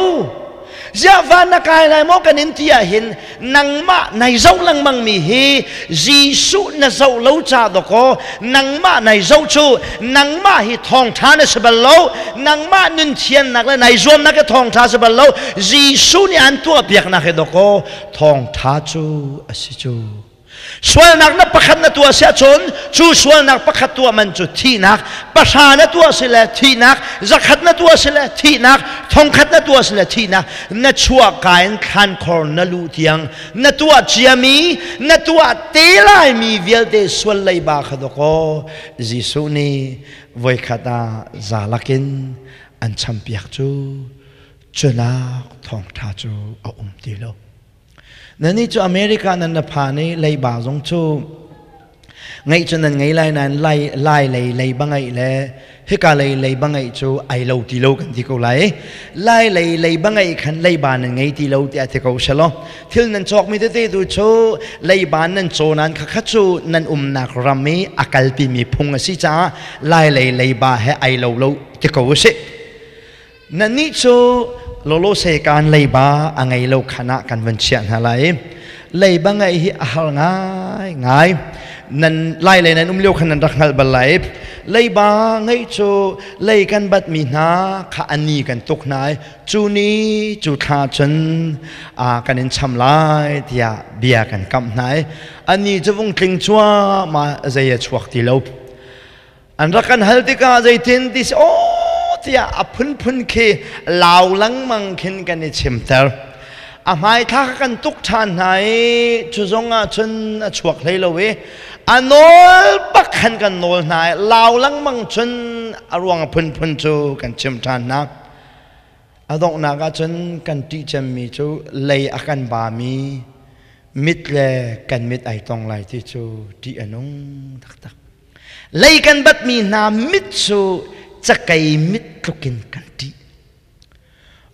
Ziah van na kai lai maw kan in ti ahhin nangmah nai zoh lengmang mi hi Jesuh na zoh lo ca dawkaw nangmah nai zoh cu nangmah hi thawngṭha na si bal lo nangmah nun thiannak le nai zuamnak hi thawngṭha si bal lo Jesuh nih an tuahpiaknak hi dawkaw thawngṭha cu a si cu sualnak na pakhat na tuah si ahcun cu sualnak pakhat tuah man cu thihnak pahra na tuah si le thihnak zakhat na tuah si le thihnak thongkhat na tuah si le thihnak na chuahka in thlankhor na luh tiang na tuah ciami na tuah te laimi vialte sual leiba kha dawkaw Jesuh nih voikhat ah za lakin an champiak cu cunak thawngṭha cu a um ti lo. Nannih cu America nan na phan i leiba zong cu ngeih cu nan ngei lai nain lai lai lei leiba ngeih le hika lei leiba ngeih cu ai lo ti lo kan ti ko lai. Lai lei leiba ngeih khan leiba nan ngei ti lo tiah ti ko selaw thil nan cawkmi tete tu cu leiba nan caw nan khakha cu nan umnak ram i a kalpimi phung a si caah lai lei leiba he ai lo lo ti ko usih. Nannih cu lawlawse kaan leiba a ngei lo khan ah kan van chiah hna lai. Leiba ngeih hi a har ngai ngai. Nan lai lei nan um lio khan nan rak hngalh bal lai. Leiba ngeih cu lei kan batmi hna kha ani kan tuk hna i cu ni cu thla cun kan in cham lai tiah bia kan kamh hna i ani cu vung tling cuahmah zei a chuak ti lo. An rak kan hal tikah zeitin ti si aw tiah a phunphun khi lau lengmang khin kan i chimter. A hmaithla kan tuk ṭhan hna i cu zong ah cun a chuak hlei lo i a nawl bak khan kan nawl hna i lau lengmang cun a ruang a phunphun cu kan chim ṭhan hna. A donghnak ah cun kan ṭih cemmi cu lei a kan bami mit le kan mit ai tong lai ti cu ṭih a nung taktak. Lei kan batmi hna mit cu Cakei mit tlukin kan ṭih.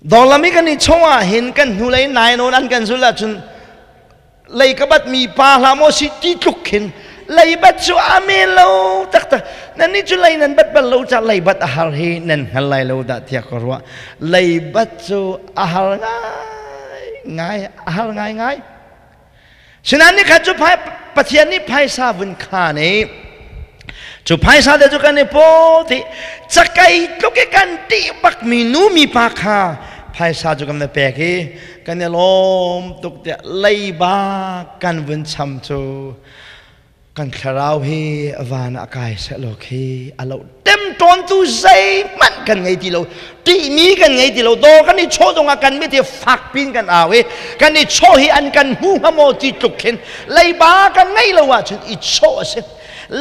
Dawrlam i kan i chawh ah hin kan hnulei nai nawn an kan zulh ahcun lei ka bat mi pa hlah maw si ti tluk khin lei bat cu a men lo taktak. Nan nih cu lei nan bat bal lo ca lei bat a har hi nan hngal lai lo dah tiah ka ruah. Lei bat cu a har ngai ngai, a har ngai ngai. Sinain nikhat cu Pathian nih phaisa vun khaan i cu phaisa te cu kan i paw ti cakei tluk i kan tih bakmi nu mi pa kha phaisa cu kan va pek i kan i lawm tuk tiah leiba kan vun cham cu kan thlarau hi van ah kai sehlaw khi a lo temtawntu zeihmanh kan ngei ti lo, ṭihmi kan ngei ti lo. Dawr kan i chawh zongah kan mit hi fak pin kan au i kan i chawh hi an kan hmu hnga maw ti tluk khin. Leiba kan ngeih lo ahcun i chawh a si.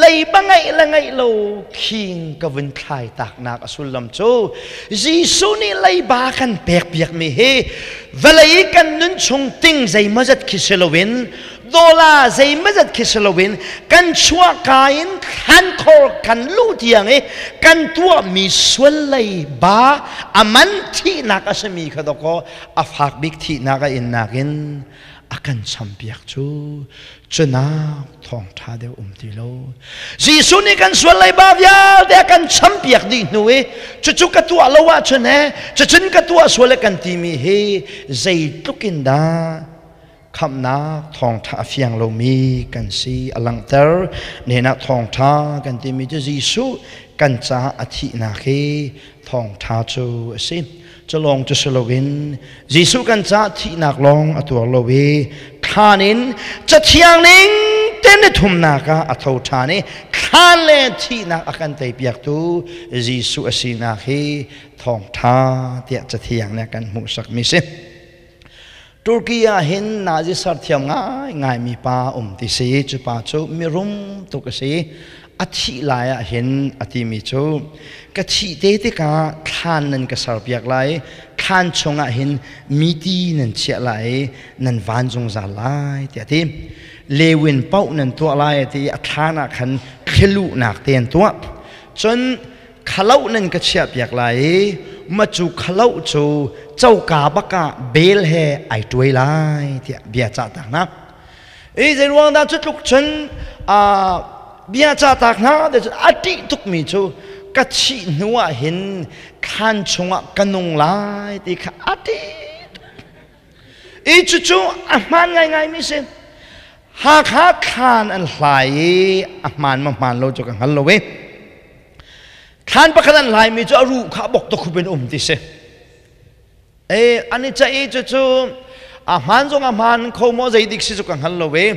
Leiba ngeih le ngeih lo khing ka vun thlai taknak a sullam cu Jesuh nih leiba kan pek piakmi hi vawlei kan nun chung ting zeimawzat khi si loin, dollar zeimawzat khi si loin, kan chuahka in thlankhor kan luh tiang i kan tuahmi sual lei ba a man thihnak a simi kha dawkaw a fak bik thihnak a innak in a kan champiak cu cunak thawngṭha deuh um ti lo. Jesuh nih kan sual lei ba vialte a kan champiak dih hnu i cucu ka tuah lo ahcun he cucun ka tuah sual e kan timi hi zeitluk in dah khamhnak thawngṭha a fiang lomi kan si a langhter. Nihin ah thawngṭha kan timi cu Jesuh kan caah a thihnak hi thawngṭha cu a si. Cu lawng cu si loin Jesuh kan caah thihnak lawng a tuar lo i thlan in Cathiang ning ten i thumnak ah a tho ṭhan i thlan le thihnak a kan teipiaktu Jesuh a sinak hi thawngṭha tiah Cathiang nih a kan hmuhsakmi si. Turkey ah hin Nazi serthiam ngaingaimi pa um ti si. Cu pa cu mirum tuk a si. A thih lai ah hin a timi cu, ka thih te tikah thlan nan ka serpiak lai, thlan chungah hin miti nan chiah lai, nan van zungzal lai tiah a ti. Lewin paoh nan tuah lai a ti. A thlan ah khan thliluhnak te an tuah. Cun khaloh nan ka chiahpiak lai i macu khaloh cu coka bak ah bel he ai tuai lai tiah bia cah tak hna. I zei ruang dah cu tluk cun bia cah tak hna te cun a ṭih tukmi cu ka thih hnu ah hin thlan chungah ka nung lai ti kha a ṭih tuk. I cucu a hmaan ngaingai mi si. Hakha thlan an hlai i a hmaan ma hmaan lo cu ka hngal lo i thlan pakhat an hlaimi cu a ruh kha bok tuk in um ti si. E an i ceih i cucu a hmaan zong a hmaan kho maw zeidik si cu ka hngal lo i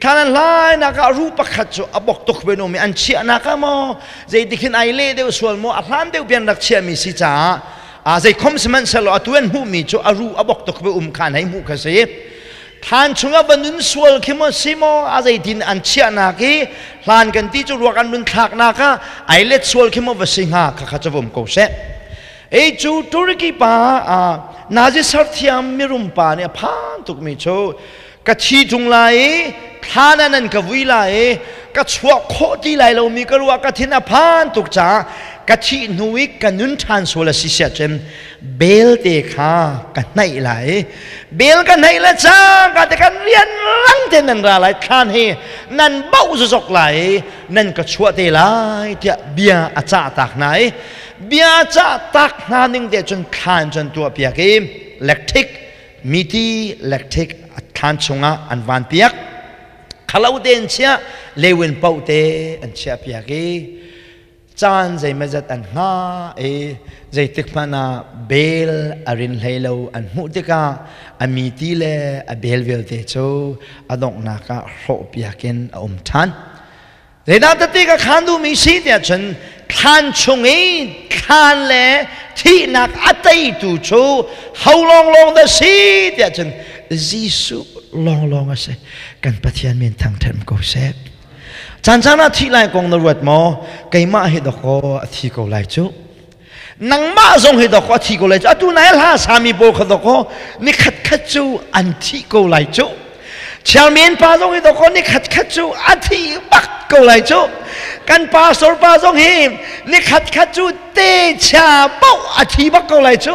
thlan an hlainak ah ruh pakhat cu a bok tuk in um i an chiahnak ah maw zeitik hin ai leh deuh sual maw, a hlan deuh pian rak chiahmi si caah a zeikhom sihmanhsehlaw atu an hmuhmi cu a ruh a bok tuk um kha an hei hmuh kha si. Thlan chungah va nun sual khi maw si maw, a zeitin an chiahnak i hlan kan ti cu ruak an run thlaknak ah ai let sual khi maw va si hnga, kha kha cu va um ko seh. Ei cu Turkey pa Nazi sarthiam mirum pa nih a phan tukmi cu ka thi tung lai i thlan ah nan ka vui lai i ka chuah khawh ti lai lomi ka ruah, ka thin a phan tuk caah ka thih hnu i ka nun ṭhan sual a si siah cun belte kha ka hnaih lai, bel ka hnaih le cangka te kan rian rang te nan ra lai, thlan hi nan bauh zozok lai, nan ka chuah te lai tiah bia a cah tak hna. I bia cah tak hna ning te cun thlan cun tuah piak i electric miti electric thlan chungah an van piak, khalo te an chiah, lewin poh te an chiah piak i caan zeimawzat an hngah i zeitik hmanh ah bel a rin hlei lo an hmuh tikah a miti le a bel vialte cu a donghnak ah hrawhpiak in a um ṭhan. Zeidah tete ka khaan duhmi si tiah cun thlan chung i thlan le thihnak a teitu cu ho lawnglawng dah si tiah cun Jesuh lawnglawng a si. Kan Pathian min thangṭhat ko seh. Caan caan ah thih lai kong na ruat maw? Keimah hi dawkaw a thi ko lai cu. Nangmah zong hi dawkaw a thi ko lai cu. Atu nai hla sami pawl kha dawkaw ni khat khat cu an thi ko lai cu. Chairman pa zong hi dawkaw ni khat khat cu a thi bak ko lai cu. Kan pastor pa zong hi ni khat khat cu te chia poh a thi bak ko lai cu.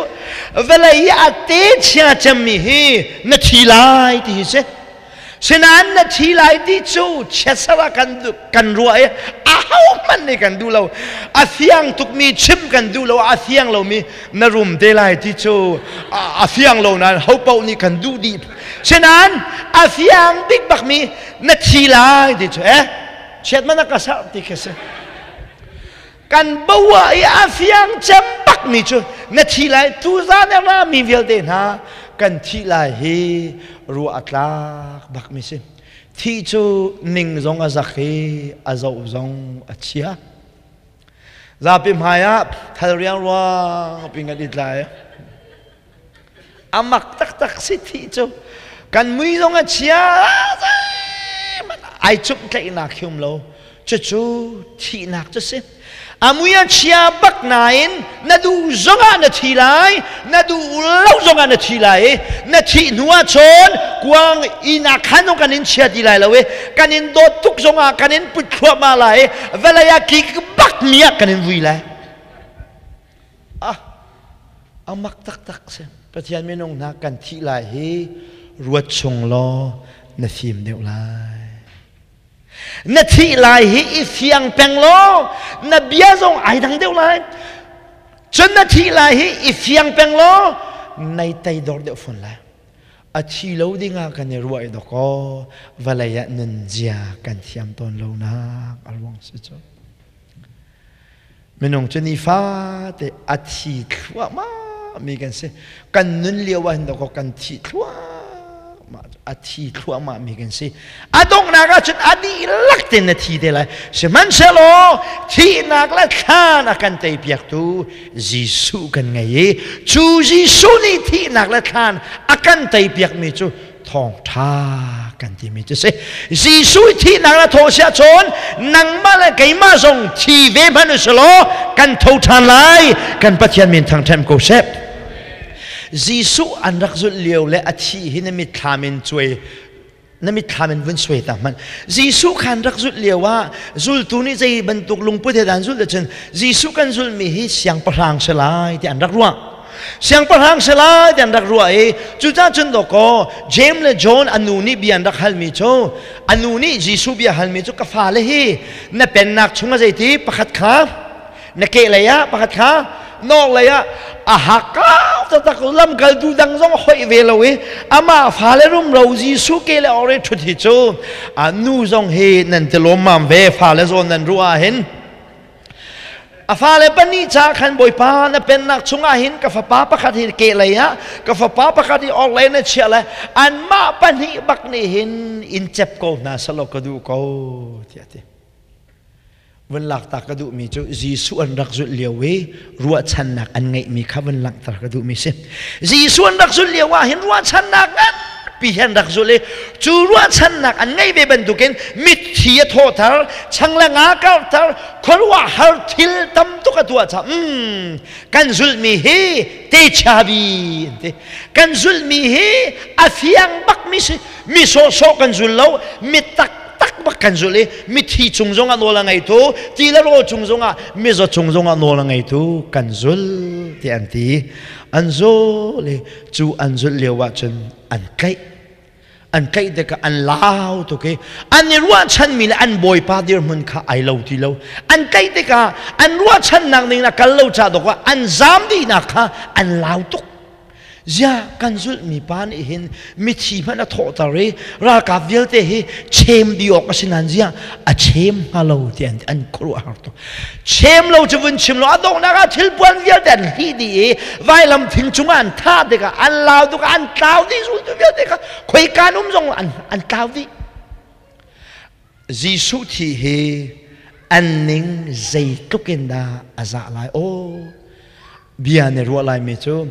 Vawlei i a te chia cemmi hi na thi lai ti hi si. Sinain na thi lai ti cu chiatser ah kan ruah i ahohmanh nih kan duh lo. A fiang tukmi chim kan duh lo, a fiang lomi na rum te lai ti cu a fiang lo nain ho paoh nih kan duh dih. Sinain a fiang bik bakmi na thi lai ti cu eh chiat man a ka sarh ti khi si. Kan bo ah i a fiang cem bakmi cu na thi lai. Tuzan a rami vialte hna kan thih lai hi ruah a tlak bakmi si. Thih cu ning zong a zak i a zoh zong a chia. Zapi hmai ah thal riangruang pin kan i tlai. A mak taktak si thih cu. Kan mui zong a chia, ai cumh tlaihnak hi um lo. Cucu thihnak cu si. A mui a chia bak nain na duh zongah na thi lai, na duh lo zongah na thi lai i na thih hnu ah cun kuang inn ah khan zong kan in chia ti lai lo i kan in dawt tuk zongah kan in put thluahmah lai i vawlei ah kik bak mi ah kan in vui lai. Ah, a mak taktak si. Pathian minung hna kan thih lai hi ruat chung law na fim deuh lai. Na thih lai hi i fiang peng law na bia zong ai dang deuh lai. Cun na thih lai hi i fiang peng law nei teidor deuh fawn lai. A thi lo dingah kan i ruah i dawkaw vawlei ah nun zia kan thiam tawn lo nak a ruang si cu. Minung cu nifate a thi thluahmah mi kan si. Kan nun lio ah hin dawkaw kan thi thluahmah, a thi thluahmah mi kan si. A donghnak ah cun a dihlak tein na thi te lai. Sihmanhsehlaw thihnak le thlan a kan teipiaktu Jesuh kan ngei i cu Jesuh nih thihnak le thlan a kan teipiakmi cu thawngṭha kan timi cu si. Jesuh thihnak na thawh siah cun nangmah le keimah zong thi ve hmanh usulaw kan tho ṭhan lai. Kan Pathian min thangṭhat ko seh. Jesuh an rak zulh lio le a thi hi na mitthlam in cuai, na mitthlam in vun suai ta hmanh. Jesuh khan rak zulh lio ah zultu nih zei bantuk lungput he dah an zulh cun Jesuh kan zulhmi hi siangpahrang si lai ti an rak ruah. Siangpahrang si lai ti an rak ruah i cucaah cun dawkaw James le John a nu nih bia an rak halmi cu, a nu nih Jesuh bia halmi cu, ka fale hi na pennak chungah zeiti pakhat kha na kehlei ah, pakhat kha nawklei ah. A hakkau taktak, lamkaltu dang zong hoih ve lo i amah fale rumro Jesuh ke le or i ṭhut hi cu a nu zong hi nan ti lawmmam ve fale zawn nan ruah ah hin. A fale pahnih ca khan, Bawipa, na pennak chungah hin ka fapa pakhat hi kehlei ah, ka fapa pakhat hi orhlei na chiah le anmah pahnih bak nih hin in cep ko hna selaw ka duh ko, tiah a ti. Vun lakta ka duhmi cu Jesuh an rak zulh lio i ruahchannak an ngeihmi kha vun langhter ka duhmi si. Jesuh an rak zulh lio ah hin ruahchannak nganpi he an rak zulh i cu ruahchannak an ngeih ve bantukin mitthi a thawhter, chang le nga karhter, khuaruahhar thil tam tuk a tuah caah kan zulhmi hi techabi an ti. Kan zulhmi hi a fiang bakmi si. Mi sawhsawh kan zul lo, mi taktak bak kan zul i mithi cung zongah nawl a ngeitu, ti le rawl cung zongah, mizaw cung zongah nawl a ngeitu kan zul ti an ti. An zul i cu an zulh lio ahcun an tlaih. An tlaih tikah an lau tuk i an i ruahchanmi le an bawipa dirhmun kha ai lo ti lo. An tlaih tikah an ruahchannak ning a kal lo ca dawk ah an zaam dihnak kha an lau tuk. Ziah kan zulhmi pa nih hin mithi hmanh a thawhter i ralkap vialte hi chem dih awk a si nain ziah a chem hnga lo ti an khuaruahhar tuk. Chem lo cu vun chim lo, a donghnak ah thilpuan vialte an hlih dih i vailam thing cungah an thah tikah an lau tuk, an tlau dih. Zultu vialte kha khoika an um zong an tlau dih. Jesuh thi hi an ning zeitluk in dah a zah lai aw bia ne ruah lai mi cu.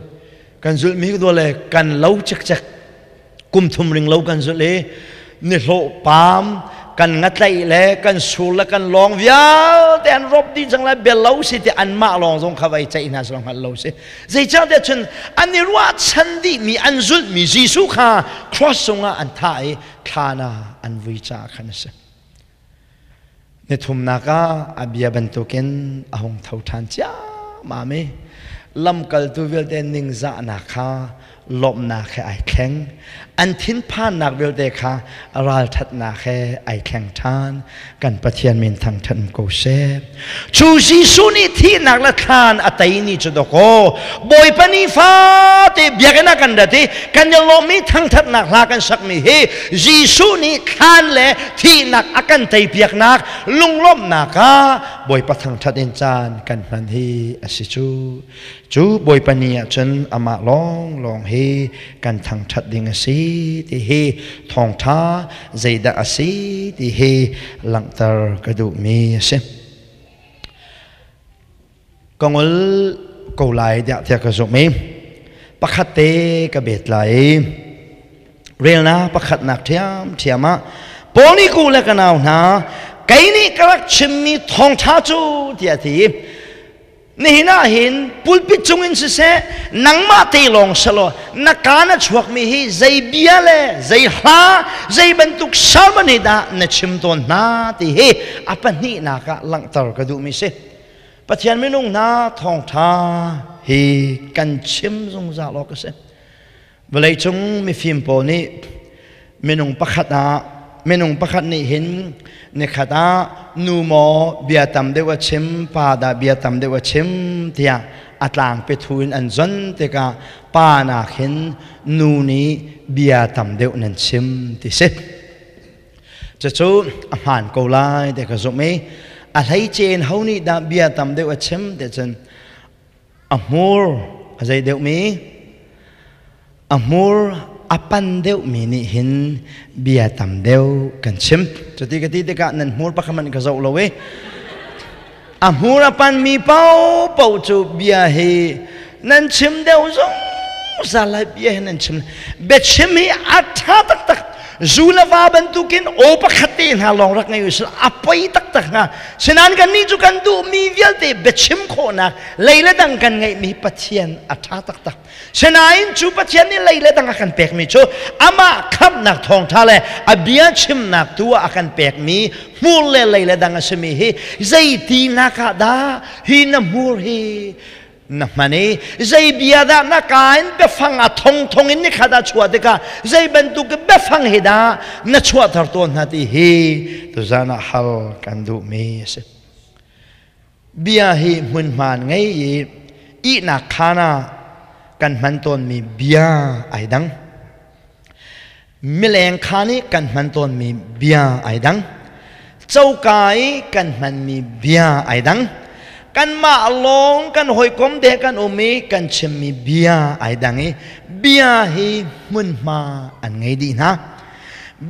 Kan zulh mi le kan lo cikcek, kum thum ring lo kan zulh i ni hlawh pam kan ngatlaih le kan sur le kan lawng vialte an rop dih cang lai. Bel lo si ti anmah lawng zong kha vai ceih hna sawng hngal lo si. Zeicahtiah cun an i ruahchan dih mi an zulh mi Jesuh kha cross cungah an thah i thlan ah an vui caah khan a si. Nithumnak ah a bia bantukin a hung tho ṭhan ciammam i lamkaltu vialte ningzahnak kha lawmhnak he ai thleng. An thinphannak vialte kha ralṭhatnak he ai thleng ṭhan. Kan Pathian min thangṭhat um ko seh. Cu Jesuh nih thihnak le thlan a tei ni cu dawkaw Bawipa ni fate biakinn ah kan rat i kan i lawmmi thangṭhatnak hla kan sakmi hi Jesuh nih thlan le thihnak a kan teipiaknak lunglawmhnak ah Bawipa thangṭhat in caan kan hman hi a si cu. Cu Bawipa ni ah cun amah lawnglawng hi kan thangṭhat ding a si ti hi thawngṭha zeidah a si ti hi langhter ka duhmi a si. Ka ngol ko lai tiah tiah ka zumh i pakhat te ka bet lai i relnak pakhatnak ṭhiamṭhiam ah Paul nih ku le ka nau hna kei nih ka rak chimmi thawngṭha cu tiah a ti. Nihin ah hin pulpit cungin siseh nangmah te lawng selaw na kaa na chuakmi hi zei bia le zei hla zei bantuk sermon hi dah na chim tawn hna ti hi a pahnihnak ah langhter ka duhmi si. Pathian minung hna thawngṭha hi kan chim zungzal awk a si. Vawleicung mifim pawl nih minung pakhat ah minung pakhat nih hin nikhat ah nu maw bia tam deuh a chim pa dah bia tam deuh a chim tiah a tlang pethu in an zon tikah pa nak hin nu nih bia tam deuh nan chim ti si. Cucu a hmaan ko lai ti ka zumh i a hleice in ho nih dah bia tam deuh a chim ti cun A hmur a zei deuhmi? A hmur a pan deuhmi nih hin bia tam deuh kan chim. Cuti ka ti tikah nan hmur pakhat hmanh ka zoh lo i a hmur a panmi paohpaoh cu bia hi nan chim deuh zungzal lai bia hi nan chim. Biachim hi a ṭha taktak. Zu le va bantukin aw pakhat te hna lawng rak ngei usih a poi taktak hnga. Sinain kannih cu kan duhmi vialte biachim khawhnak lei le dang kan ngeihmi Pathian a ṭha taktak. Sinain cu Pathian nih lei le dang a kan pekmi cu amah khamhnak thawngṭha le a bia chimnak tu ah a kan pekmi hmur le lei le dang a simi hi zeitinak ah dah hi na hmur hi na hman i zei bia dah na ka in biafang a thongthong in nikhat ah chuah tikah zei bantuk biafang hi dah na chuahter tawn hna ti hi tuzan ah hal kan duhmi a si. Bia hi hmunhma ngei i ihnak khaan ah kan hman tawnmi bia ai dang. Mileng khaan i kan hman tawnmi bia ai dang. Coka i kan hmanmi bia ai dang. Kanmah lawng kan hawikom te kan um i kan chimmi bia ai dang i bia hi hmunhma an ngei dih hna.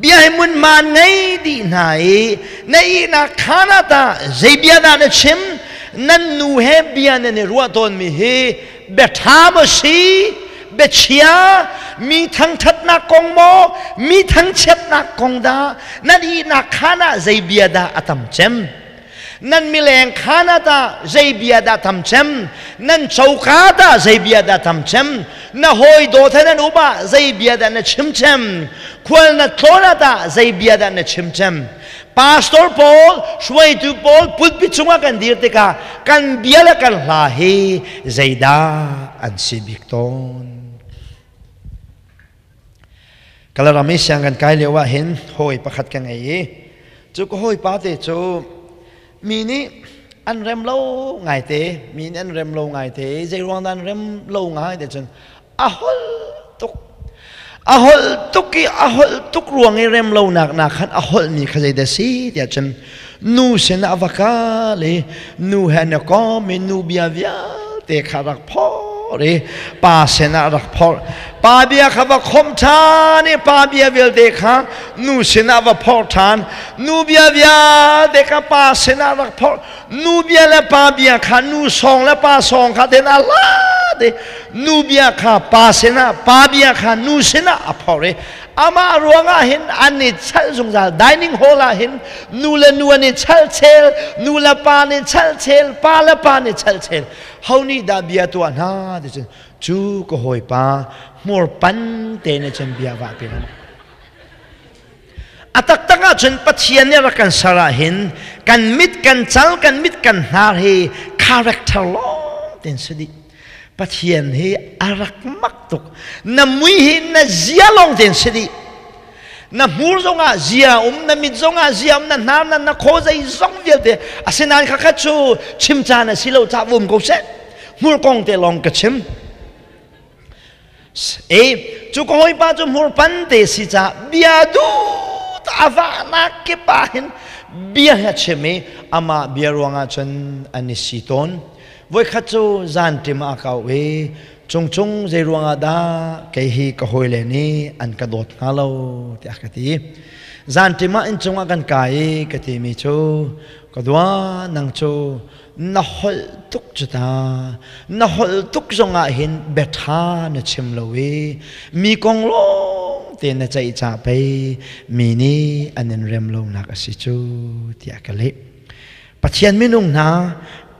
Bia hi hmunhma an ngei dih hna i na ihnak khaan ah tah zei bia dah na chim? Nan nu he bia nan i ruah tawnmi hi bia ṭha maw si? Biachia mi thangṭhatnak kong maw mi thangchiatnak kong dah nan ihnak khaan ah zei bia dah a tam cem? Nan mileng khaan ah tah zei bia dah tam cem? Nan coka dah zei bia dah tam cem? Na hawi dawt he nan um ah zei bia dah na chim cem? Khual na tlawn ah tah zei bia dah na chim cem? Pastor pawl, hruaitu pawl pulpit cungah kan dir tikah kan bia le kan hla hi zeidah an si bik tawn? Kalaram i siang kan kai lio ah hin hawi pakhat ka ngei i cu ka hawipa te cu mi nih an rem lo ngaite, mi nih an rem lo ngaite, zei ruang dah an rem lo ngai te cun a holh tuk a holh tuk i a holh tuk ruang i rem lonak nak khan a holhmi kha zeidah si tiah cun nu sin ah va kal i nu he na kom i nu bia vialte kha rak phor i pa sin ah rak phor pa bia kha va khomh ṭhan i pa bia vialte kha nu sin ah va phor ṭhan nu bia vialte kha pa sin ah rak phor nu bia le pa bia kha nu sawng le pa sawng kha ten a hlat i nu bia kha pa sinah pa bia kha nu sinah a phor i amah ruangah hin an i chalh zungzal dining hall ah hin nu le nu an i chalh chel nu le pa nih chalh chel pa le pa nih chalh chel ho nih dah bia tuah hna ti cun cu ka hawipa hmur pan te nih cun bia vah pi A taktak ahcun Pathian nih rak kan ser ahhin kan mit kan cal kan mit kan hnar hi character lawng ten si dih. Pathian hi a rak mak tuk. Na mui hi na zia lawng ten si dih. Na hmur zongah zia um, na mit zongah zia um, na hnar na na khaw zei zong vialte. Asinain khakhat cu chim caan a si lo ca vum ko seh. Hmur kong te lawng ka chim. E cu ka hawipa cu hmurpan te si ca bia dut a vahnak kip ah hin bia hi a chim i amah bia ruangah cun an i si tawn. Voikhat cu zanṭim ah a kau i cungcung zei ruangah dah kei hi ka hawile nih an ka dawt hnga lo tiah ka ti. Zanṭim ah inncung ah kan kai i ka timi cu ka dua nang cu na holh tuk cu ta na holh tuk zongah hin biaṭha na chim lo i mi kong lawng te na ceih ca pei mi nih an in rem lonak a si cu tiah ka leh. Pathian minung hna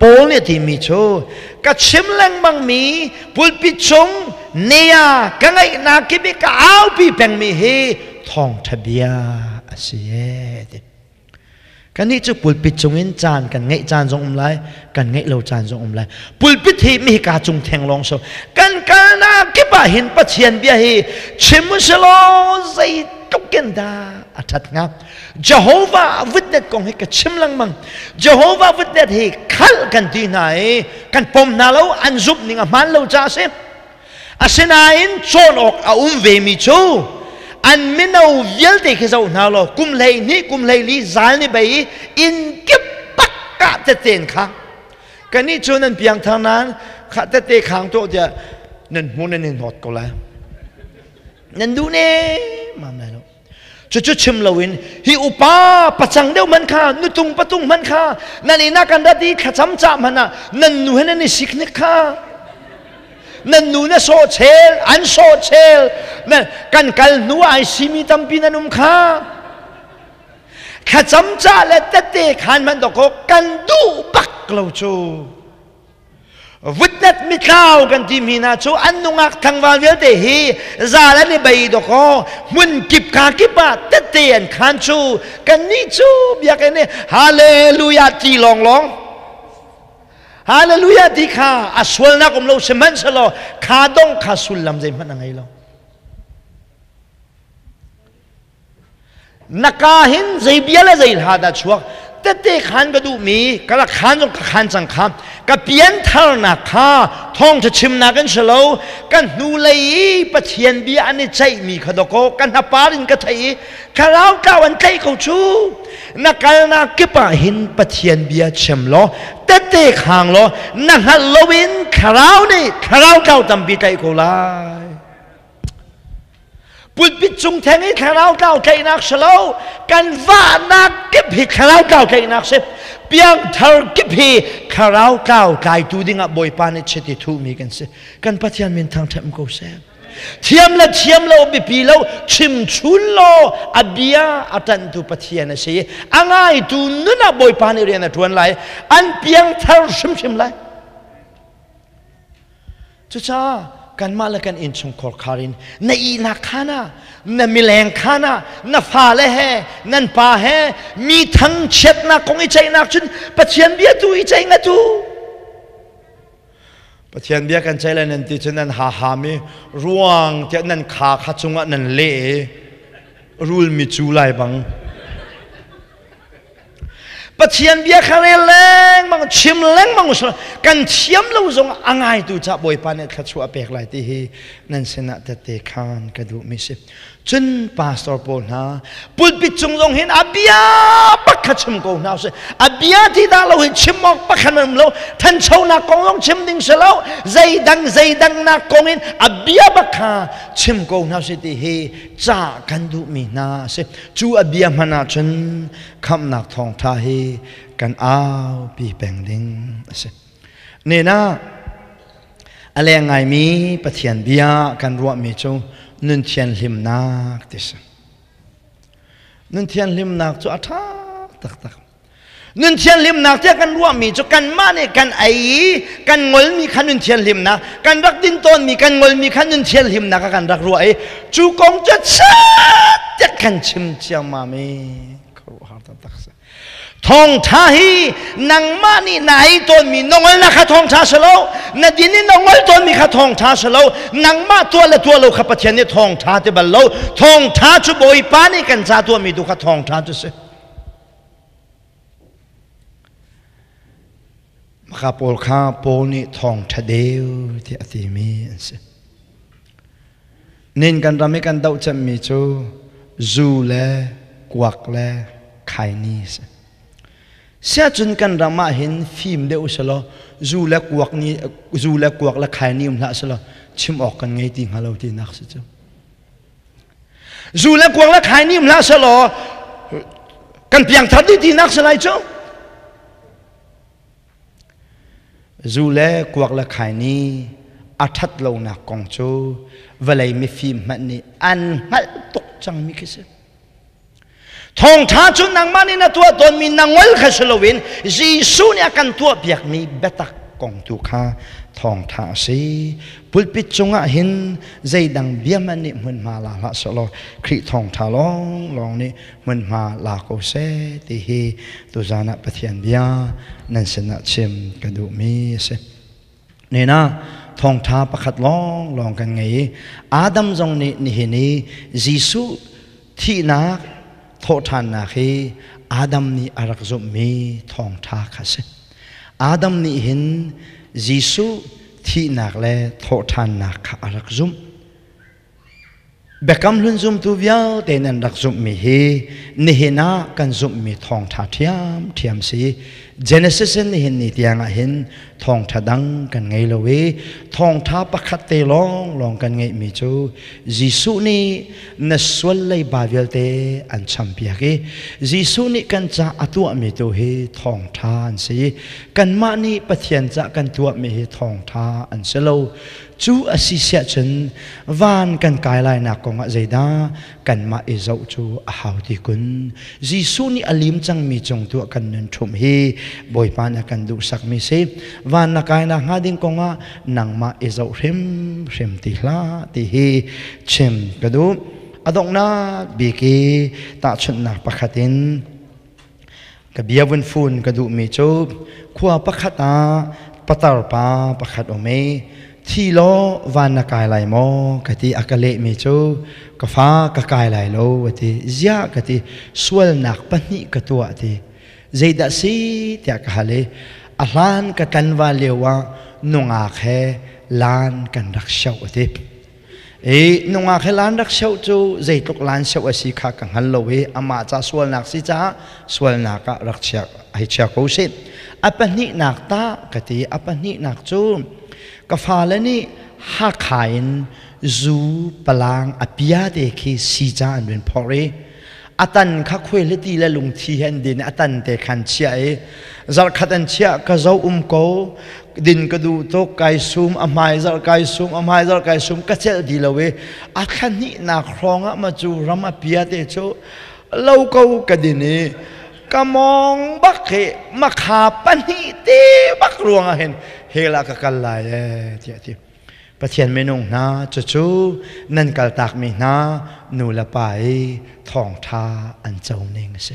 Paul nih a timi cu ka chim lengmang mi pulpit chung nea ka ngaihnak kip i ka aupi pengmi hi thawngṭha bia a si e ti. Kannih cu pulpit cungin caan kan ngeih caan zong um lai, kan ngeih lo caan zong um lai. Pulpit hi mi ka cung theng lawng so. Kan kalnak kip ah hin Pathian bia hi chim uselaw zeitluk in dah a ṭhat hnga. Jehovah witness kong hi ka chim lengmang. Jehovah witness hi khalh kan ti hna i kan pom hna lo, an zumh ning a hmaan lo caah a si. Asinain cawn awk a um vemi cu an mino vialte khi zoh hna law kum 12 kum 14 zal ni bei i inn kip bak ah teten kha kannih cu nan piangthar nain kha tete khang tuah tiah nan hmu nan in hnawt ko lai nan duh ne mam lai lo. Cucu chim loin hi upa pacang deuh man kha nutung patung man kha nan inn ah kan rat i thlacam cah hmanh ah nan nu he nan i siknik kha nan nu na sawh chel an sawh chel kan kal hnu ai simi tampi nan um kha thlacam cah le tete khan man dawk kan duh bak lo cu. Vutnet mitlau kan timi hna cu an nungak thangval vialte hi zal an i bei dawkaw hmun kip ka kip ah tette an khan cu kannih cu biakinn i hallelujah ti lawnglawng hallelujah ti kha a sualnak um lo sihmanhsehlaw kha dong kha sullam zeihmanh a ngei lo. Na ka hin zei bia le zei hla dah chuak tete khan ka duhmi ka rak khan zong ka khan cang kha ka piantharnak kha thawngṭha chimnak in si lo ka hnulei i Pathian bia an i ceihmi kha dawkaw ka hnapar in ka theih i thlarau tlau an tlaih ko cu na kalnak kip ah hin Pathian bia chim law tete khang law na hngalh loin thlarau nih thlarau tlau tampi tlaih ko lai. Pulpit cung theng i thlarau tlau tlaihnak si lo kan vahnak kip hi thlarau tlau tlaihnak si piangthar kip hi thlarau tlau tlaitu dingah Bawipa nih chiti thuhmi kan si kan Pathian min thangṭhat ko seh thiam le thiam lo biapi lo chim chun law a bia a ṭanhtu Pathian a si a ngaitu nun ah Bawipa nih rian a ṭuan lai an piangthar hrimhrim lai. Cucaah kanmah le kan innchungkhar khar in na ihnak khaan ah na mileng khaan ah na fale he nan pa he mi thangchiatnak kong i ceihnak cun Pathian bia tu i ceih ngat u. Pathian bia kan ceih lai nan ti cun nan ha ham i ruang tiah nan kha kha cungah nan leh i rul mi cu lai bang. Pathian bia kha rel lengmang chim lengmang usila kan thiam lo zong a ngaitu ca Bawipa nih thluachuah a pek lai ti hi nan sinah tette khan ka duhmi si. Cun pastor pawl hna pulpit cung zong hin a bia bak kha chim ko hna usih. A bia ti dah lo hin chim awk pakhat um lo thanchonak kong zong chim ding si lo zeidang zeidang nak kong in a bia bak kha chim ko hna usih ti hi ca kan duhmi hna a si. Cu a bia hman ahcun khamhnak thawngṭha hi kan aupi peng ding a si. Nena a leng ngaimi Pathian bia kan ruahmi cu nun thianhlimnak ti si. Nun thianhlimnak cu a ṭha taktak. Nun thianhlimnak tiah kan ruahmi cu kanmah nih kan ei i kan ngolmi kha nun thianhlimnak, kan rak din tawnmi kan ngolmi kha nun thianhlimnak ah kan rak ruah i cu kong cu chiat kan chim ciammam i khuaruahhar taktak si. Thawngṭha hi nangmah nih na ei tawnmi na ngolnak kha thawngṭha si lo, na din i na ngol tawnmi kha thawngṭha si lo, nangmah tuah le tuah lo kha Pathian nih thawngṭha ti bal lo. Thawngṭha cu Bawipa nih kan ca tuahmi tu kha thawngṭha cu si. Maka pawl kha Paul nih thawngṭha deu tiah a timi an si. Nin kan ram i kan doh cemmi cu zu le kuak le khaini a si. Siahcun kan ram ah hin fim deuh usalaw zu le kuak ni zu le kuak le khaini um hlah selaw chim awk kan ngei ti hnga lo tinak si cu. Zu le kuang le khai nim hlah selaw kan piangthar dih tinak si lai cu. Zu le kuak le khai ni a ṭhat lonak kong cu vawlei mifim hmanh nih an hngalh tuk cangmi khi si. Thawngṭha cu nangmah nih na tuah tawnmi na ngol kha si loin Jesuh nih a kan tuahpiakmi biatak kong tu kha thawngṭha a si. Pulpit cungah hin zeidang bia hmanh nih hmunhma la hlah sehlaw Khrih thawngṭha lawnglawng nih hmunhma la ko seh ti hi tuzan ah Pathian bia nan sinah chim ka duhmi a si. Nena thawngṭha pakhat lawnglawng kan ngei i Adam zong nih nihin i Jesuh thihnak thawhṭhannak hi Adam nih a rak zumhmi thawngṭha kha a si. Adam nih hin Jesuh thihnak le thawhṭhannak kha a rak zumh. Biakam hlun zumtu vialte nan rak zumhmi hi nihin ah kan zumhmi thawngṭha ṭhiamṭhiam si. Genesis in nihin ni tiang ah hin thawngṭha dang kan ngei lo i thawngṭha pakhat te lawnglawng kan ngeihmi cu Jesuh nih na sual leiba vialte an champiak i Jesuh nih kan ca a tuahmi tu hi thawngṭha an si. Kanmah nih Pathian ca kan tuahmi hi thawngṭha an si lo. Cu a si siah cun van kan kai lainak kongah zeidah kanmah i zoh cu a hau ti kun. Jesuh nih a lim cangmi cung tuah kan nun ṭhumh hi Bawipa nih a kan duhsakmi si. Van na kai nak hnga ding kongah nangmah i zoh hrimhrim ti hlah ti hi chim ka duh. A donghnak bik i tahchunhnak pakhat in ka bia vun fun ka duhmi cu khua pakhat ah patar pa pakhat um i thi law van na kai lai maw ka ti a ka lehmi cu ka fa ka kai lai lo a ti ziah ka ti sualnak pahnih ka tuah ti zeidah si tiah ka hal i a hlan ka tlanval lio ah nungak he lan kan rak shoh a ti I nungak he lan rak seuh cu zeitluk lan seuh a si kha ka hngal lo i amah ca sualnak si caah sualnak ah rak chia hei chia ko sih. A pahnihnak ta ka ti a pahnihnak cu ka fale nih Hakha in zu palang a pia te khi si ca an vun phorh i a tan kha khuailiti le lungthi he an din i a tan te khan chiah i zarhkhat an chiah ka zo um ko din ka duh tuk kai sum a hmai zarh kai sum a hmai zarh kai sum ka celh di lo i a thla hnihnak hrawng ah ma cu ram a pia te cu lo ko ka din i ka mong bak hi makha pahnih te bak ruang ah hin hell ah ka kal lai ee tiah ti Pathian minung hna cucu nan kaltakmi hna nu le pa i thawngṭha an co ning a si.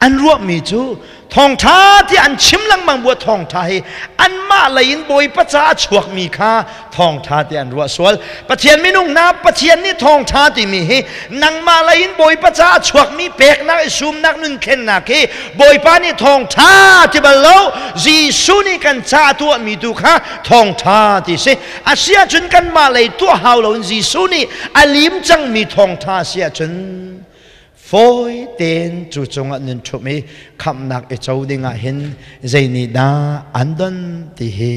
An ruahmi cu thawngṭha ti an chim lengmang bu thawngṭha hi anmah lei in Bawipa ca a chuakmi kha thawngṭha ti an ruah sual. Pathian minung hna Pathian nih thawngṭha timi hi nangmah lei in Bawipa ca a chuakmi peknak i sumnak nun thlennak hi Bawipa nih thawngṭha ti bal lo Jesuh nih kan ca a tuahmi tu kha thawngṭha ti si a si ahcun kanmah lei tuah hau loin Jesuh nih a lim cangmi thawngṭha si ahcun fawi tein cu cungah nun ṭhumh i khamhnak i co dingah hin zei nih dah an don ti hi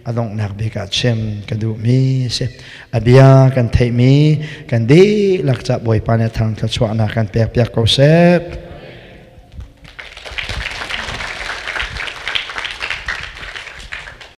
a donghnak bik ah chim ka duhmi a si a bia kan theihmi kan dihlak ca Bawipa nih thang thluachuahnak kan pek piak ko seh.